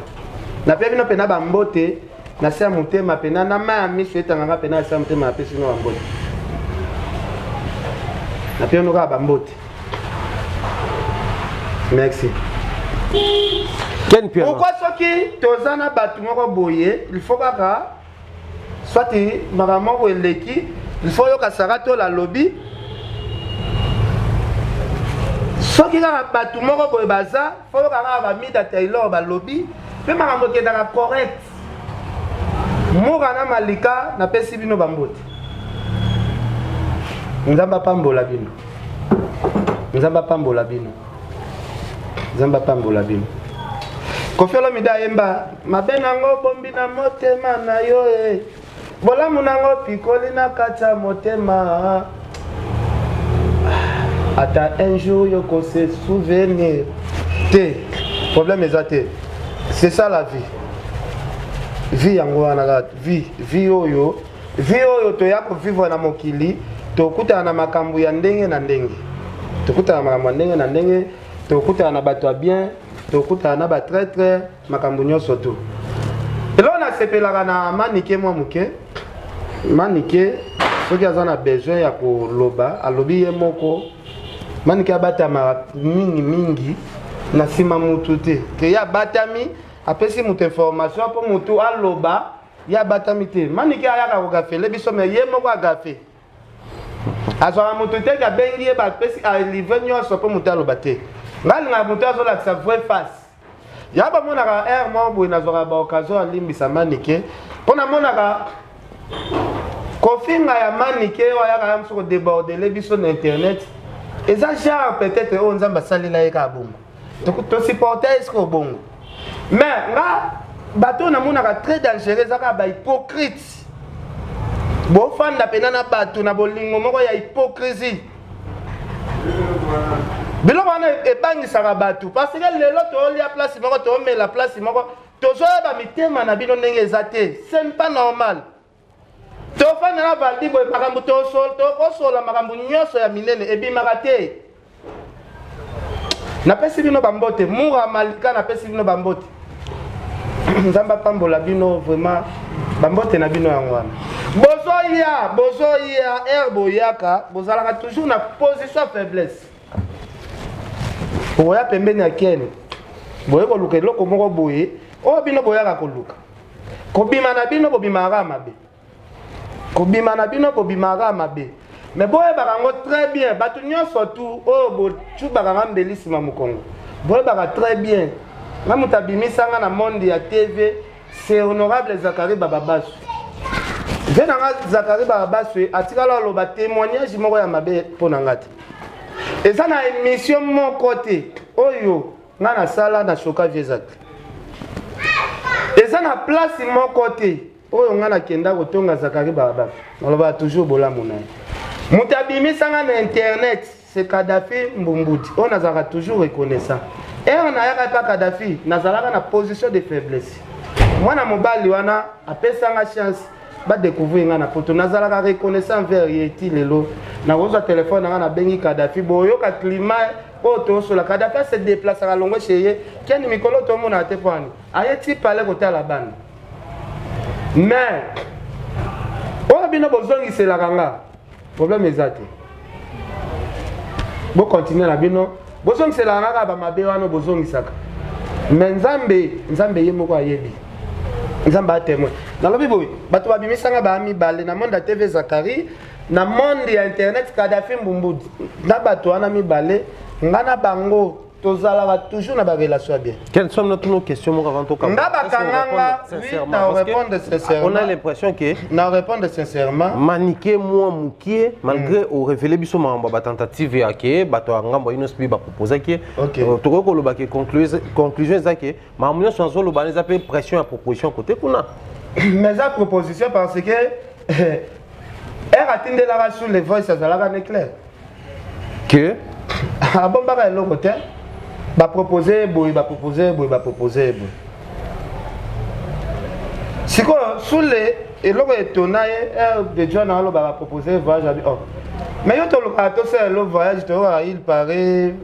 napesi bino mpena bambote na se ya motema mpena, na mai ya miso etanganga mpena na se ya motema. Napesi bino bambote, napesi bino kaka bambote. Merci. Ken Piano. Pourquoi soki toza na bato moko boye, il faut kaka soit makambo moko eleki, il faut yoka Sara to alobi? Soki kaka bato moko boye baza, faut yoka kaka bamida Taylor balobi mpe makambo ekendaka correct. Mura na Malika, napesi bino bambote. Nzambe apambola bino, Nzambe apambola bino, Nzambe apambola bino. Koffi Olomide ayemba mabe nango bombi na motema na yo e, bolamu nango pikoli na kati ya motema. Ata un jour yo kose souvenir te, problème eza te. C'est ça la vie. Vie yango wana kaka vie. Vie oyo, vie oyo toya kovivre na mokili, tokutana na makambo ya ndenge na ndenge, tokutana na makambo ya ndenge na ndenge, tokutana na bato ya bien, tokutana na batraître, makambo nyonso tu. Eloko nasepelaka na Manike mwa moke, Manike soki aza na besoin ya koloba, alobi ye moko. Manike abatamaka mingi mingi na nsima mutu te, ke ye abatami, apesi moto information mpo motu aloba. Ye abatami te. Manike ayaka kogafele biso, me ye moko agafe, azwaka motu te ke abengi ye, bapesi, alivre nyonso mpo motu aloba te. Ngai alingaka motu azolakisa vraie face ya bamonaka aire moko boye. Nazwaka baoccasion alimbisa Manike mpo namonaka kofinga ya Manike oyo ayaka ya mosu kodébordele biso na internet, eza genre peut-être oyo Nzambe asalela ye kaka bongo, tosupporte eske bongo. Mais nga bato oyo namonaka très dangereux eza kaka bahypocrite. Bofanda mpena na bato na bolingo moko ya hypocrisie, biloko wana ebangisaka bato, parce que lelo tolia place moko, toomela place moko, tozoyeba mitema na bino ndenge eza te. Ce n'est pas normal. Tofanda na Valdi boye, makambo tokosola, makambo nyonso ya minene ebimaka te. Napesi bino bambote, Mura, Malika, napesi bino bambote. Nzambe apambola bino vraiment. Bambote na bino yango wana. Bozoya, bozoya aire, boyaka, bozalaka toujours na position ya faiblesse. Boya pembeni ya Ken, boye koluka eloko moko boye oyo bino boyaka koluka. Kobima na bino, bobimaka kaka mabe. Kobima na bino, bobimaka kaka mabe. Mais boyebaka yango très bien, bato nyonso tu oyo bocubaka nga mbeli nsima mokongo, boyebaka très bien, nga moto abimisanga na monde ya TV, c'est honorable Zakari Bababasu. Ve na nga Zakari Bababasu atikala aloba témoignage moko ya mabe mpo na nga te. Eza na émission moko te oyo nga nasala na shoka vie eza te. Eza na place moko te oyo nga nakenda kotonga Zakari Bababasu. Nalobaka toujours bolamu na ye. Moto abimisanga na internet, c'est Kadafi Mbumbudi, oyo nazalaka toujours reconnaissant. Heure nayaka epa Kadhafi, nazalaka na position de faiblesse. Mwana mobali wana apesanga chance ba découvrir nga na poto. Nazalaka reconnaissant envers ye ti lelo. Nakozwa telefone na nga nabengi Kadhafi, boyoka climat oyo tosola. Kadhafi se déplaçaka longwe chez ye. Ken mikolo tomonaka te mpo ani aye ti palais kotala bana. Mais oyo bino bozongiselaka nga problème eza te. Bokontinue na bino bozongiselaka kaka bamabe wana bozongisaka. Mais Nzambe, Nzambe ye moko ayebi. Nzambe a témoin. Nalobi boye, bato babimisanga ba mibale na monde ya TV Zakari, na monde ya internet Kadhafi Mbumbudi. Na bato wana mibale, nga na bango tozalaka toujours na ba relation ya bien. Quelles sont nos questions moko avant tokamba? Nga bakanga nga, oui, na répondre sincèrement. On a l'impression que na répondre sincèrement. Maniqué moi mukie malgré au révélé biso mambo ba tentative ya ke bato ya ngambo ino spi ba proposer ke tokoki koloba ke conclusion eza ke makambo nyonso azoloba eza mpe pression ya proposition côté kuna. Mais eza proposition parce que R atindelaka sur les voice azalaka ne clair. Que abombaka eloko te, bapropose boye, bapropose boye, bapropose boye. Sikoyo sule eloko etona ye r de John aloba bapropose voyage abi oh. Mais yo tolukaka tosala elo voyage toyokaka il paraît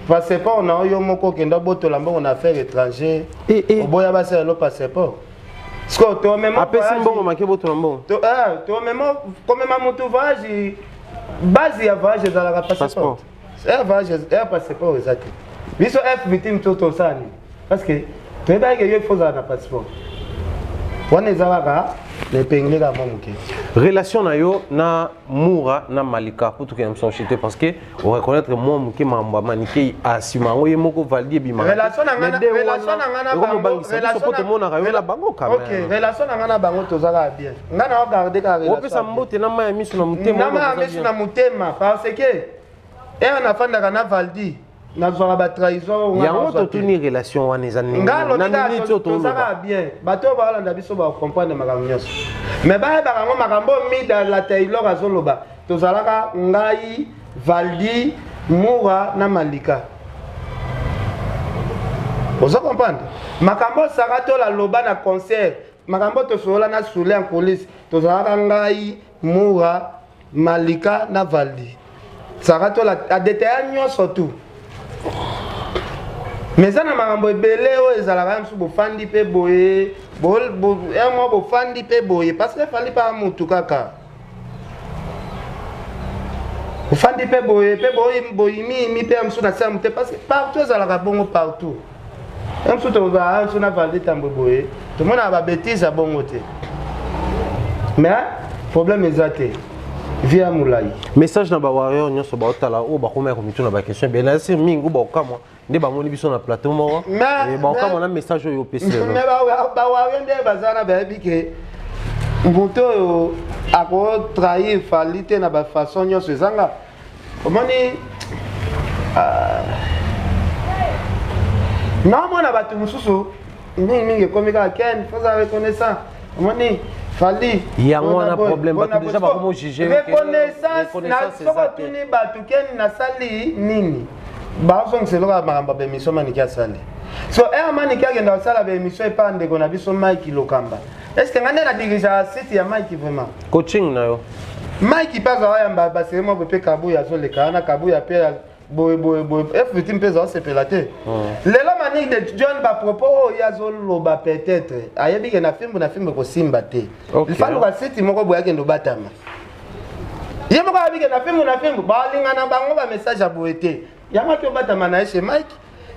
passeport na yo moko okenda obotola mbongo na affaire étranger oboya basala elo passeport. Sikoyo tomema apesi mbongo make botola mbongo tomema komema motu voyage base ya voyage ezalaka passeport. Air voyage air passeport eza te. Biso F victime to tosala nini? Parce que toyebaki ke yo il faut ozala na passeport. Wana eza kaka na epengeli kaka mwa moke. Relation na yo na Moura na Malika pour tokende mosu chute parce que o reconnaître mwa moke mambo ya Manike asima yango ye moko valide ebima. Relation na nga na relation na nga na bango relation na tomonaka yo na bango quand même. OK, relation na nga na bango tozalaka bien. Nga na garder kaka relation. Opesa mbote na mai ya miso na motema. Na mai ya miso na motema parce que ere nafandaka na Valdi nazwaka ba trahison yango totuni relation wana eza nini na minute oyo tozalaka bien bato oyo baolanda biso bacomprendre makambo nyonso mais bayebaka yango makambo oyo mida la Taylor azoloba tozalaka ngai Valdi Moura na Malika ozo comprendre makambo oyo Sarah Tola aloba na concert makambo oyo tosolola na Soule en coulisse tozalaka ngai Moura Malika na Valdi Sarah Tola adetaya nyonso tout mais eza na makambo ebele oyo ezalaka ya mosusu bofandi mpe boye mwa bofandi mpe boye parce que efali mpa mutu kaka ofandi mpe boye mpe boyimiyimi mpe ya mosusu na se ya mote parce que partout ezalaka bongo partout ya mosusu tozala mosusu na Valdi Tambwe boye tomonaka babétise ya bongo te mais problème eza te vie ya molai. Message na ba warrior nyonso baotala oyo bakomaya komituna ba question ebele na sir mingi baokamwa nde bamoni biso na plateau moko baokamwa na message oyo opesi lelo. Mais ba warrior nde baza na bayebi ke moto oyo akotrahir Fally te na bafaçon nyonso ezanga omoni naomona bato mosusu mingimingi ekomi kaka Ken foza reconnaissant omoni Fally yango wana problème bato déjà bakomo juger reconnaissance soki otuni bato Ken nasali nini bazongisa eloko ya makambo ya baémission Manike asali so ere Manike akenda kosala baémission epa ndeko na biso Mike Lokamba est ce que nga nde na dirigeaka site ya Mike vraiment coaching na yo Mike mpe azala yamba basere moko mpe Kabuya azoleka wana Kabuya mpe boye boye boye FVT mpe ezala sepela te lelo Manique de John bapropos oyo ye azoloba peut-être ayebi ke na fimbu na fimbu ekosimba te lifaluka site moko boye akende obatama ye moko ayebi ke na fimbu na fimbu balingana bango bamessage ya boye te yango ake obatama na ye chez Mike.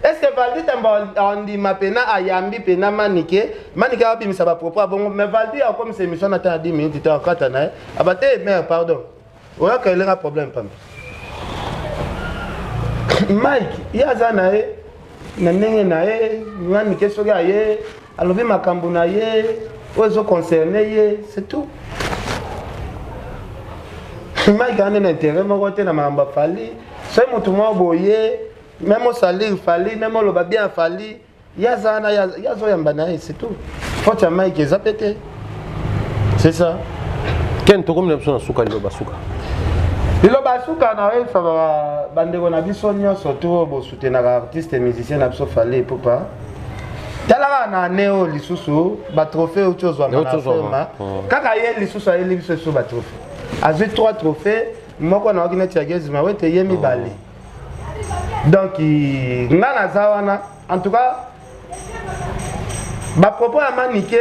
Est ce que Valdi Tamba andima pena ayambi pena Manike Manike abimisa ba propos bongo mais Valdi akomisa émission na ta 10 minutes ta kata na ye abate mère pardon oyaka elenga problème pamba Mike ye aza na ye na ndenge na ye Manike soki aye alobi makambo na ye oyo ezo concerne ye c'est tout. Mike ane na intérêt moko te na makambo ya Fally soki motu moko boye même osalir Fally même oloba bien Fally ye aza wana ye azoyamba na ye c'est tout faute ya Mike eza pe te c'est ça. Ken tokomi na biso na suka liloba suka. Liloba suka na oyebisa bandeko na biso nyonso to oyo bosutenaka artiste musicien na biso Fally Ipupa. Tala kaka na année oyo lisusu ba trophée euti ozwama na Afema. Kaka ye lisusu ayeli biso lisusu ba trophée. Azwi 3 trophées, moko nayoki neti ya Gezi Mawete, ye mibale. Donc nga naza wana en tout cas ba propos ya Manike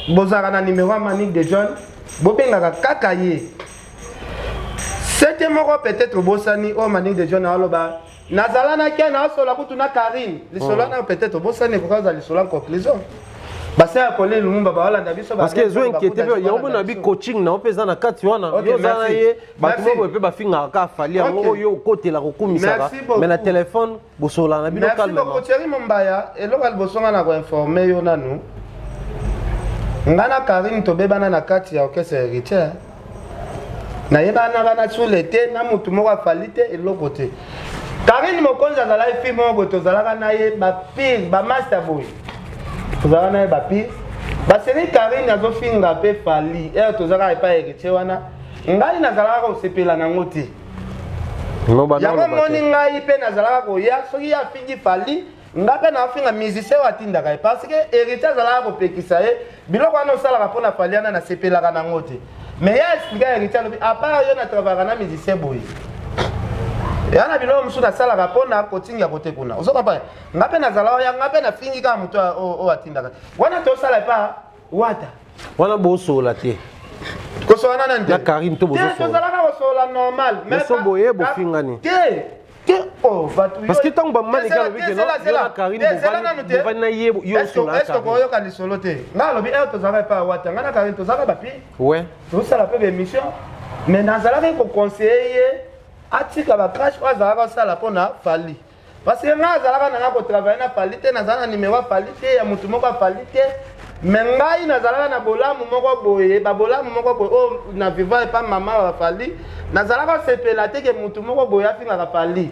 bozalaka na numero ya Manick de John bobengaka kaka ye sete moko peut-être obosani oyo Manick de John aloba nazala na ken asola kutu na Karine lisolo wana peut-être obosani ekoki kozala lisolo en conclusion basa ya Colin Lumumba baolanda biso parce que ezo inquiété mpe yango mona bi coaching na yo mpe eza na kati wana yo oza na ye bato moko mpe bafingaka kaka Fally yango oyo okotela kokumisaka mais na telefone bosolana na bino calmement. Merci beaucoup Thierry Mombaya, eloko ya liboso nga na ko informer yo nanu. Nga na Karine tobebana na kati ya orchestre Héritier. Nayebanaka na Sule te na mutu moko afali te eloko te. Karine Mokonzi azalaki fille moko boye tozalaka na ye ba pire ba master boye. Tozalaka na ye ba pire. Baseri Karine azofinga pe Fally. Ere tozalaka epai Héritier wana. Ngai nazalaka kosepela nango te. Yango moni ngai mpe nazalaka koya soki ye afingi Fally nga mpe nafinga musicien oyo atindaka ye parce que Héritier azalaka kopekisa ye biloko wana osalaka mpo na Fally wana nasepelaka nango te mais ye explika Héritier alobi à part yo na travaillaka na musicien boye ya na biloko mosusu nasalaka mpo na kotinga kote kuna ozo comprendre nga mpe nazala oya nga mpe nafingi kaka moto oyo atindaka wana tosala epa wata wana bosola te kosola nani te na Karine to bozosola tozalaka kosola normal mais so boye bofingani te te oh bato parce que ntango bamani kaka lobi ke na Karine bovandi na ye yo osola est-ce que koyoka lisolo te nga alobi eh tozalaka epai wata nga na Karine tozalaka bapi ouais tozosala mpe baémission mais nazalaki koconseille ye atika bacrash oyo azalaka kosala mpo na Fally. Parce que nga azalaka na nga ko travailler na Fally te, nazala na numéro ya Fally te, ya mutu moko ya Fally te. Mais ngai nazalaka na bolamu moko boye, ba bolamu moko boye oyo na vivant epa mama ya Fally, nazalaka sepela te ke mutu moko boye afingaka Fally.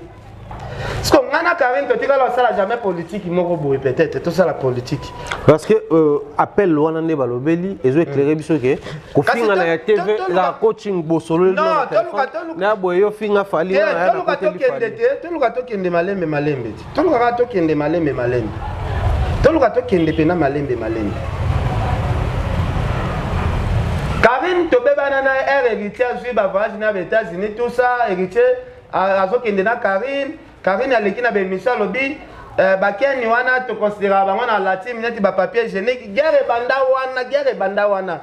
Parce que nga na Karine totikala kosala jamais politique moko boye peut-être tosala politique. Parce que euh, appel wana nde balobeli ezo éclairer biso ke kofinga na ya TV la coaching bosolo na téléphone na boye yo finga Fally na toluka tokende te toluka tokende malembe malembe te toluka kaka tokende malembe malembe toluka tokende mpena malembe malembe Karine tobebana na air héritier azwi ba voyage na ba États-Unis tout ça héritier azokende na Karine Karine aleki na baemission alobi eh, bakeni wana toconsideraka bango na latime neti bapapier hygiénique guerre ebanda wana guerre ebanda wana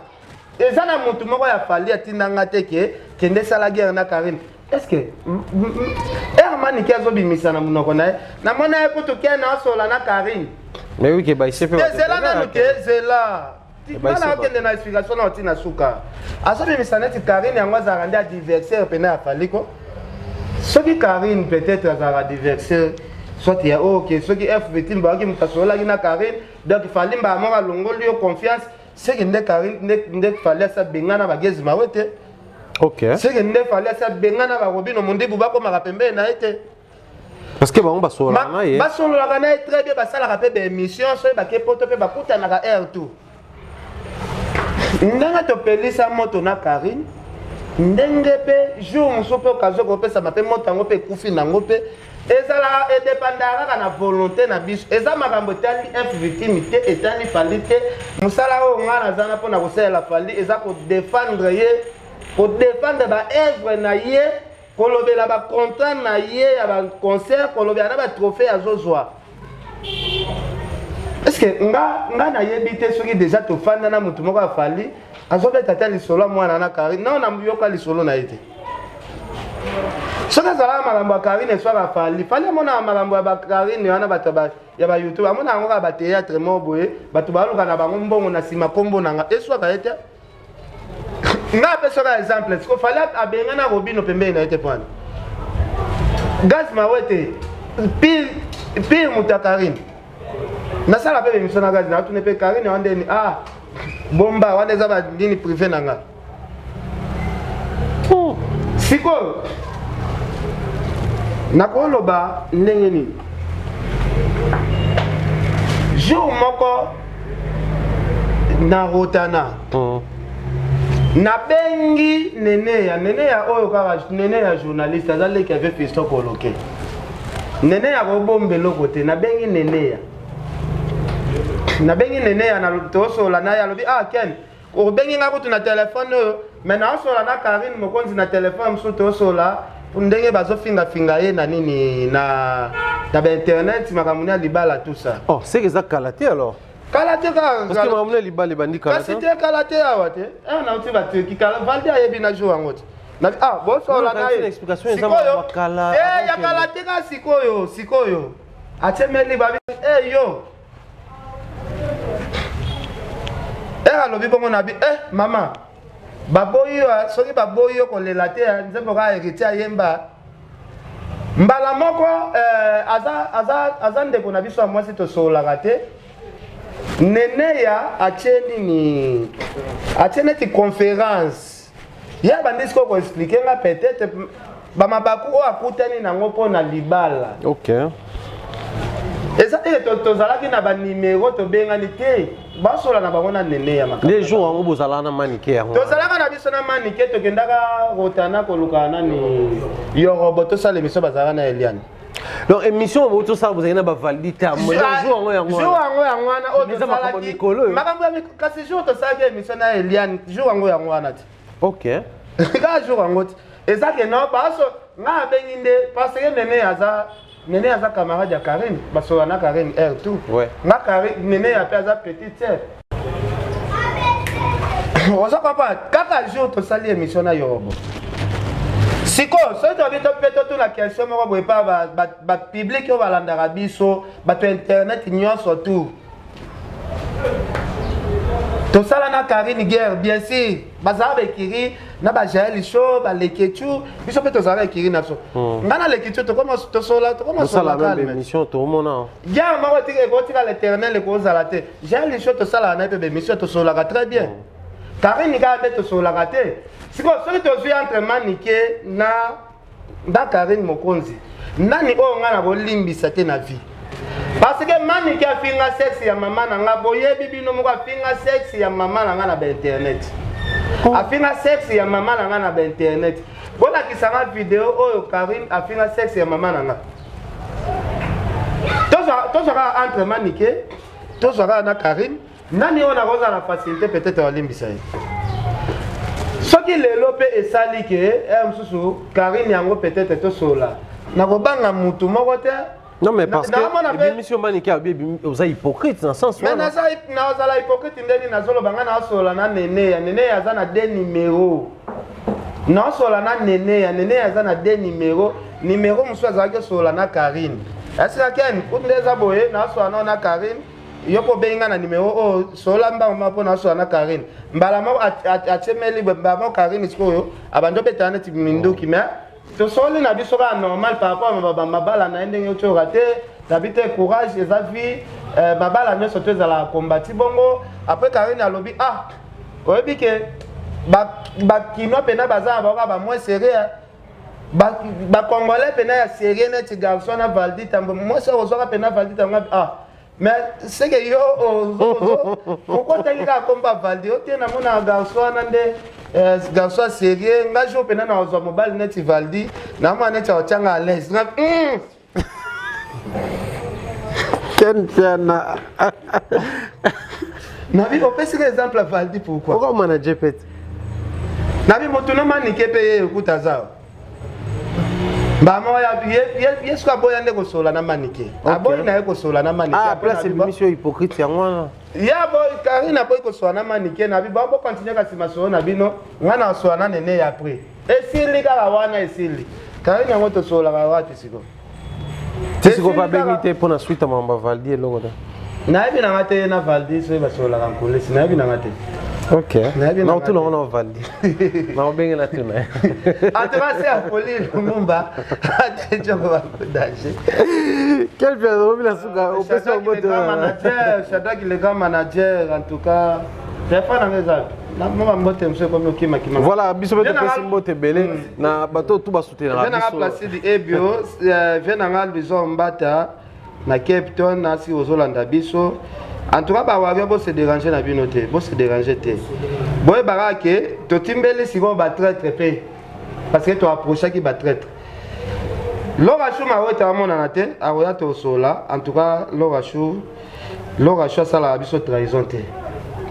eza na motu moko ya Fally atinda nga te ke kende sala guerre na Karine est ce que ere manike azobimisa na monoko na ye namona ye kutu ken asola na Karine zela nanu te zela Bana akende na explication na otina suka. Azobimisa neti Karine yango azalaka nde adversaire pena ya Fally ko. Soki Karine peut-être azalaka adversaire soit ya oh, ok soki F victime bayoki moto asololaki na Karine donc Fally mbala moko alongoli yo confiance seke nde Karine nde, nde Fally asi abengana bagezi mawe te. Ok. Seke nde Fally asi abengana barobino mondibu bakomaka pembeni na ye te. Parce que bango basololaka na ye. Basololaka na ye très bien, basalaka mpe baémission soki bake poto mpe bakutanaka heure tout. Ndenge topelisa moto na Karine, ndenge mpe jour mosusu mpe occasion ekopesama mpe moto yango mpe ekufi nango mpe ezalaka edepandaka kaka na volonté na biso. Eza makambo etali F victime te, etali Fally te. Mosala oyo ngai naza na mpo na kosalela Fally eza kodefendre ye, kodefendre ba œuvre na ye kolobela ba contrat na ye ya ba concert kolobela na ba trophée azozwa est ce que nga nga nayebi te soki déjà tofanda na motu moko afali azobeta ata lisolo ya mwana na Karine nao nayoka lisolo na ye te soki azalaka makambo ya Karine eswaka afali fali amonaka makambo ya bakarine wana bato ya ba youtube amonaka yango kaka batheatre moko boye bato baluka na bango mbongo na nsima nkombo na nga eswaka ye te nga apesaka exemple siko fali abengana robino pembeni na ye te pwana gaz mawete pire pire moto ya Karine nasala mpe bemission na gaz natune mpe Karine wana ndeni ah bomba wana eza banini privé na nga sikoyo nakoloba ndenge nini jour moko na rotana mm. Nabengi Neneya, Neneya oyo kaka Neneya journaliste aza leki ya vieux Fiston Koloke. Neneya akobomba eloko te, nabengi Neneya. Nabengi Neneya na tosolola na ye alobi ah Ken obengi nga kutu na telefone oyo mais naosolola na Carine Mokonzi na telefone mosusu tosolola ndenge bazofingafinga ye na nini na na ba internet makambo ya libala tout ça. Oh, c'est que eza kala te alors. Kala te kaka. Parce que makambo ya libala ebandi kala te. Kasi te kala te awa te. Eh nauti ba Turquie kala Valdi ayebi na jour yango te. Na ah bosola na ye. Explication eza makambo kala. Eh ya kala te ka sikoyo, sikoyo. Atemeli babi eh yo. Eh alobi bongo na bi eh mama baboyi yo soki baboyi yo kolela te nzembo kaka héritier ayemba mbala moko eh, aza, aza, aza ndeko na biso ya mwasi tosololaka te neneya atie nini atie neti conférence ye abandi sikoyo koexplike nga peut-être bamabaku oyo akutani nango mpo na libala okay. eza te tozalaki na banimero tobengani te basola na bango na nene ya makambo jour yango bozalaka na manike yango tozalaka na biso na manike tokendaka rotana koluka nani yorobo tosala emission bazalaka na eliane donc émission oyo tosala bozalaki na bavaldi te jour yango yango jour yango yango wana oyo tosalaki mikolo makambo ya kasi jour tosalaki émission na eliane jour yango yango wana te ok kaka jour yango te eza ke non baso ngai abengi nde parce que nene aza Nene aza camarade ya Karine, basola na Karine air tout. Ouais. Nga Karine, Nene ya pe aza petite sœur. Oza comprendre kaka jour tosali émission na Yorobo. Sikoyo soki tobi to mpe totuna question moko boye pa ba public oyo balandaka biso bato ya internet nyonso tout tosala na Karine guerre bien sûr bazala baekiri na bajael show balekechu biso mpe tozalaka ekiri na biso hmm. ngai na lekechu tokoma tosola tokoma sola calme tomona guerre moko etika ekotikala éternel ekozala te jael show tosalaka na ye mpe baémission tosololaka très bien hmm. Karine kaka nde tosololaka te sikoyo soki tozwi entre manike na Nga Carine Mokonzi nani oyo nga nakolimbisa te na vie parce que manike afinga sexe ya mama na nga boyebi bino moko afinga sexe ya mama na nga na ba internet oh. afinga sexe ya mama na nga na ba internet bolakisa nga video oyo Carine afinga sexe ya mama na nga tozwaka entre manike tozwaka na Carine Nani oyo nakozala na facilité peut-être alimbisa ye soki lelo mpe esali ke eh, mosusu Karine yango peut-être tosolola nakobanga mutu moko te Non mais parce que ebimisi yo manike abi oza hypocrite na sens wana. Mais naza nazala hypocrite ndeni nazoloba nga nasolola na nene ya nene aza na deux numéros. Nasolola na nene ya nene aza na deux numéros. Numéro mosusu azalaki osolola na Karine. Esika ken kutu nde eza boye nasolola na Karine yo mpo obengi nga na numero oyo solola mbango mbango mpo nasola na Karine mbala moko atiemeli mbala moko Karine sikoyo abandi obetana neti minduki mais tosoli na biso kaka normal par rapport ya mabala na ye ndenge otyoka te nabi te courage eza vie euh, mabala nyonso to ezalaka kombati bongo après Karine alobi ah oyebi ke bakinois mpena baza na baoka bamoin sérieux ba congolais pena ya sérieux neti garçon na Valdi Tambo mwasi akozwaka pena Valdi Tambo ah mais c'est que yo pourquoi otangi kaka kombo ya Valdi ote namonaka garçon wana nde euh, garçon ya sérieux nga jour pena nakozwa mobali neti Valdi namona neti akotyanga à l'aise nga hmm. Ken Piana. Nabi opesi nga exemple ya Valdi pourquoi? Oko manager pete. Nabi moto na manike pe ye ekuta za. Ba moko ya ye ye soki aboya nde kosola na manike. Aboyi na ye kosola na manike. Ah place ebimisi yo hypocrite yango wana. Ye aboyi Karine aboyi kosola na manike na bi ba bo continuer kasi masolo na bino nga na sola na nene ya après. Esili kaka wana esili. Karine yango tosololaka wapi sikoyo? Ti sikoyo babengi te mpo na suite ya makambo ya Valdi eloko te. Nayebi na nga te na Valdi soki basololaka nkolesi nayebi na nga te. Ok. Nakotuna ngo na Valdi. Nakobenge na tuna. En tout cas, c'est Apolline Lumumba. Attention, ko danger. Quel bien, obila suka, opesi yango te. Manager, Shadrack le grand manager en tout cas. Telefone yango eza wapi? Mwa mbote mosusu ekomi okimakima. Voilà, biso mpe topesi mbote ebele hmm. na bato oyo tu basoutenaka biso. Viens Placide Ebio, euh, viens nanga Luison Mbata na Cape Town nasi ozolanda biso. En tout cas, ba warrior bo se déranger na bino te, bo se déranger te. Boyebaka ke totimbeli sikoyo ba traître pe parce que to approchaki ba traître. Laura Chou Mawete amonana te, akoya tosola. En tout cas, Laura Chou, Laura Chou asalaka biso trahison te.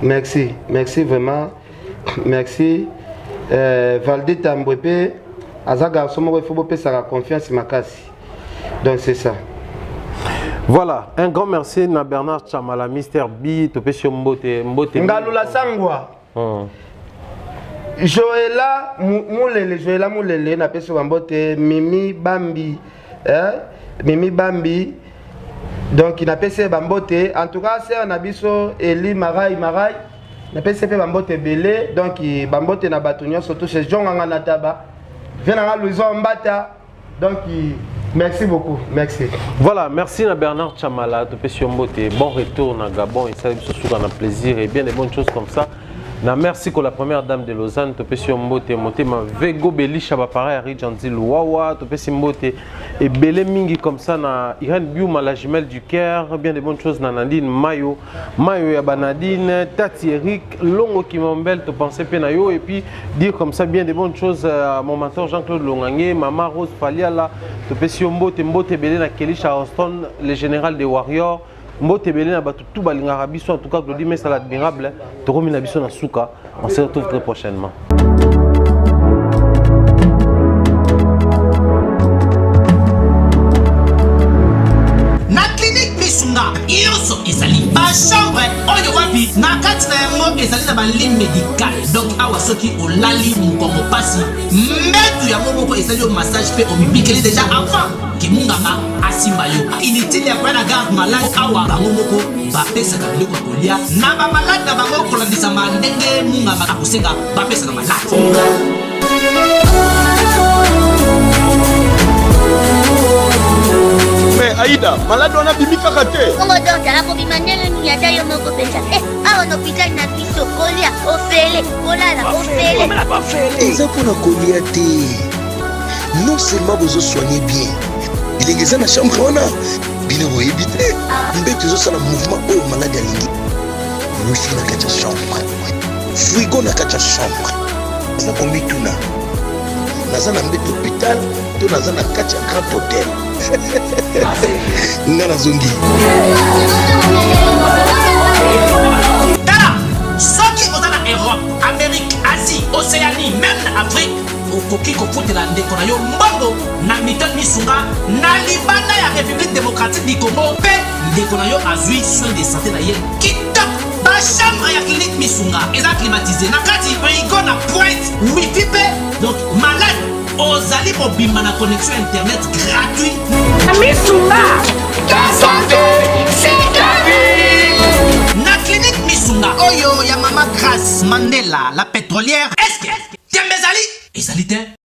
Merci, merci vraiment. Merci. Euh, Valdi Tambwe pe aza garçon moko il faut bopesaka confiance makasi. Donc c'est ça. Voilà, un grand merci na Bernard Chamala, Mister B, topesi yo mbote, mbote. Ngalula Sangwa. Joela Mulele, Joela Mulele napesi yo mbote, Mimi Bambi, eh? Mimi Bambi. Donc napesi ye bambote. En tout cas, sœur na biso Eli Marai Marai, napesi ye pe bambote ebele. Donc bambote na bato nyonso tout chez Jonganga na Taba. Viens na Louison Mbata. Donc merci beaucoup, merci. Voilà, merci na Bernard Chamala, topesi yo mbote. Bon retour na Gabon, et ça biso suka na plaisir et bien des bonnes choses comme ça. Na merci ko la première dame de Lausanne, topesi yo mbote motema Vego Belisha ba pareil à Rijanzi Luwawa, topesi mbote ebele mingi comme ça na Irène Biuma la jumelle du Caire, bien des bonnes choses na Nadine Mayo, Mayo ya ba Nadine, Tati Eric, Longo Kimambel, to penser pe na yo et puis dire comme ça bien des bonnes choses à mon mentor Jean-Claude Longange, Mama Rose Faliala, topesi yo mbote mbote ebele na Kelly Charleston, le général des Warriors. Mbote ebele na bato tout balingaka biso, en tout cas Glody Mesa l'admirable, tokomi na biso na suka, on se retrouve très prochainement. Na clinique Misunga nyonso ezali ba chambre oyo wapi na kati na yango ezali na ba lit médical. Donc awa soki olali mokongo pasi, mbetu yango moko esali yo massage pe omibikeli deja avant ke munganga asimba yo. Inutile ya koya na garde malade awa bango moko bapesaka biloko ya kolia na ba malade na bango kolandisama ndenge munganga akosenga bapesa na malade. Mais Aïda, malade wana abimi kaka te. Bongo docteur akobima ndenge nini ata yo moko mpenza? Eh, awa na hôpital na biso kolia ofele, kolala ofele. Eza mpona kolia te. Non seulement bozo soigner bien, bilenge eza na chambre wana, bino boyebi te. Mbeto ezosala mouvement oyo malade alingi. Wifi na kati ya chambre, frigo na kati ya chambre. Naza komituna, naza na mbeto hôpital to naza na kati ya grand hôtel? Nga nazongi. Tala, soki oza na Europe, Amérique, Asie, Océanie, même na Afrique, okoki kofutela ndeko na yo mbongo na Mutuelle Misunga na libanda ya République démocratique du Congo mpe ndeko na yo azwi soin de santé na ye kitoko. Ba chambre ya clinique Misunga eza climatisé na kati, frigo na pointe, wifi mpe donc malade ozali mobimba na connexion internet gratuit. Misunga, ta santé, c'est ta vie. Na clinique Misunga oyo ya mama Grace Mandela la pétrolière, est-ce que tembe ezali? Ezali te.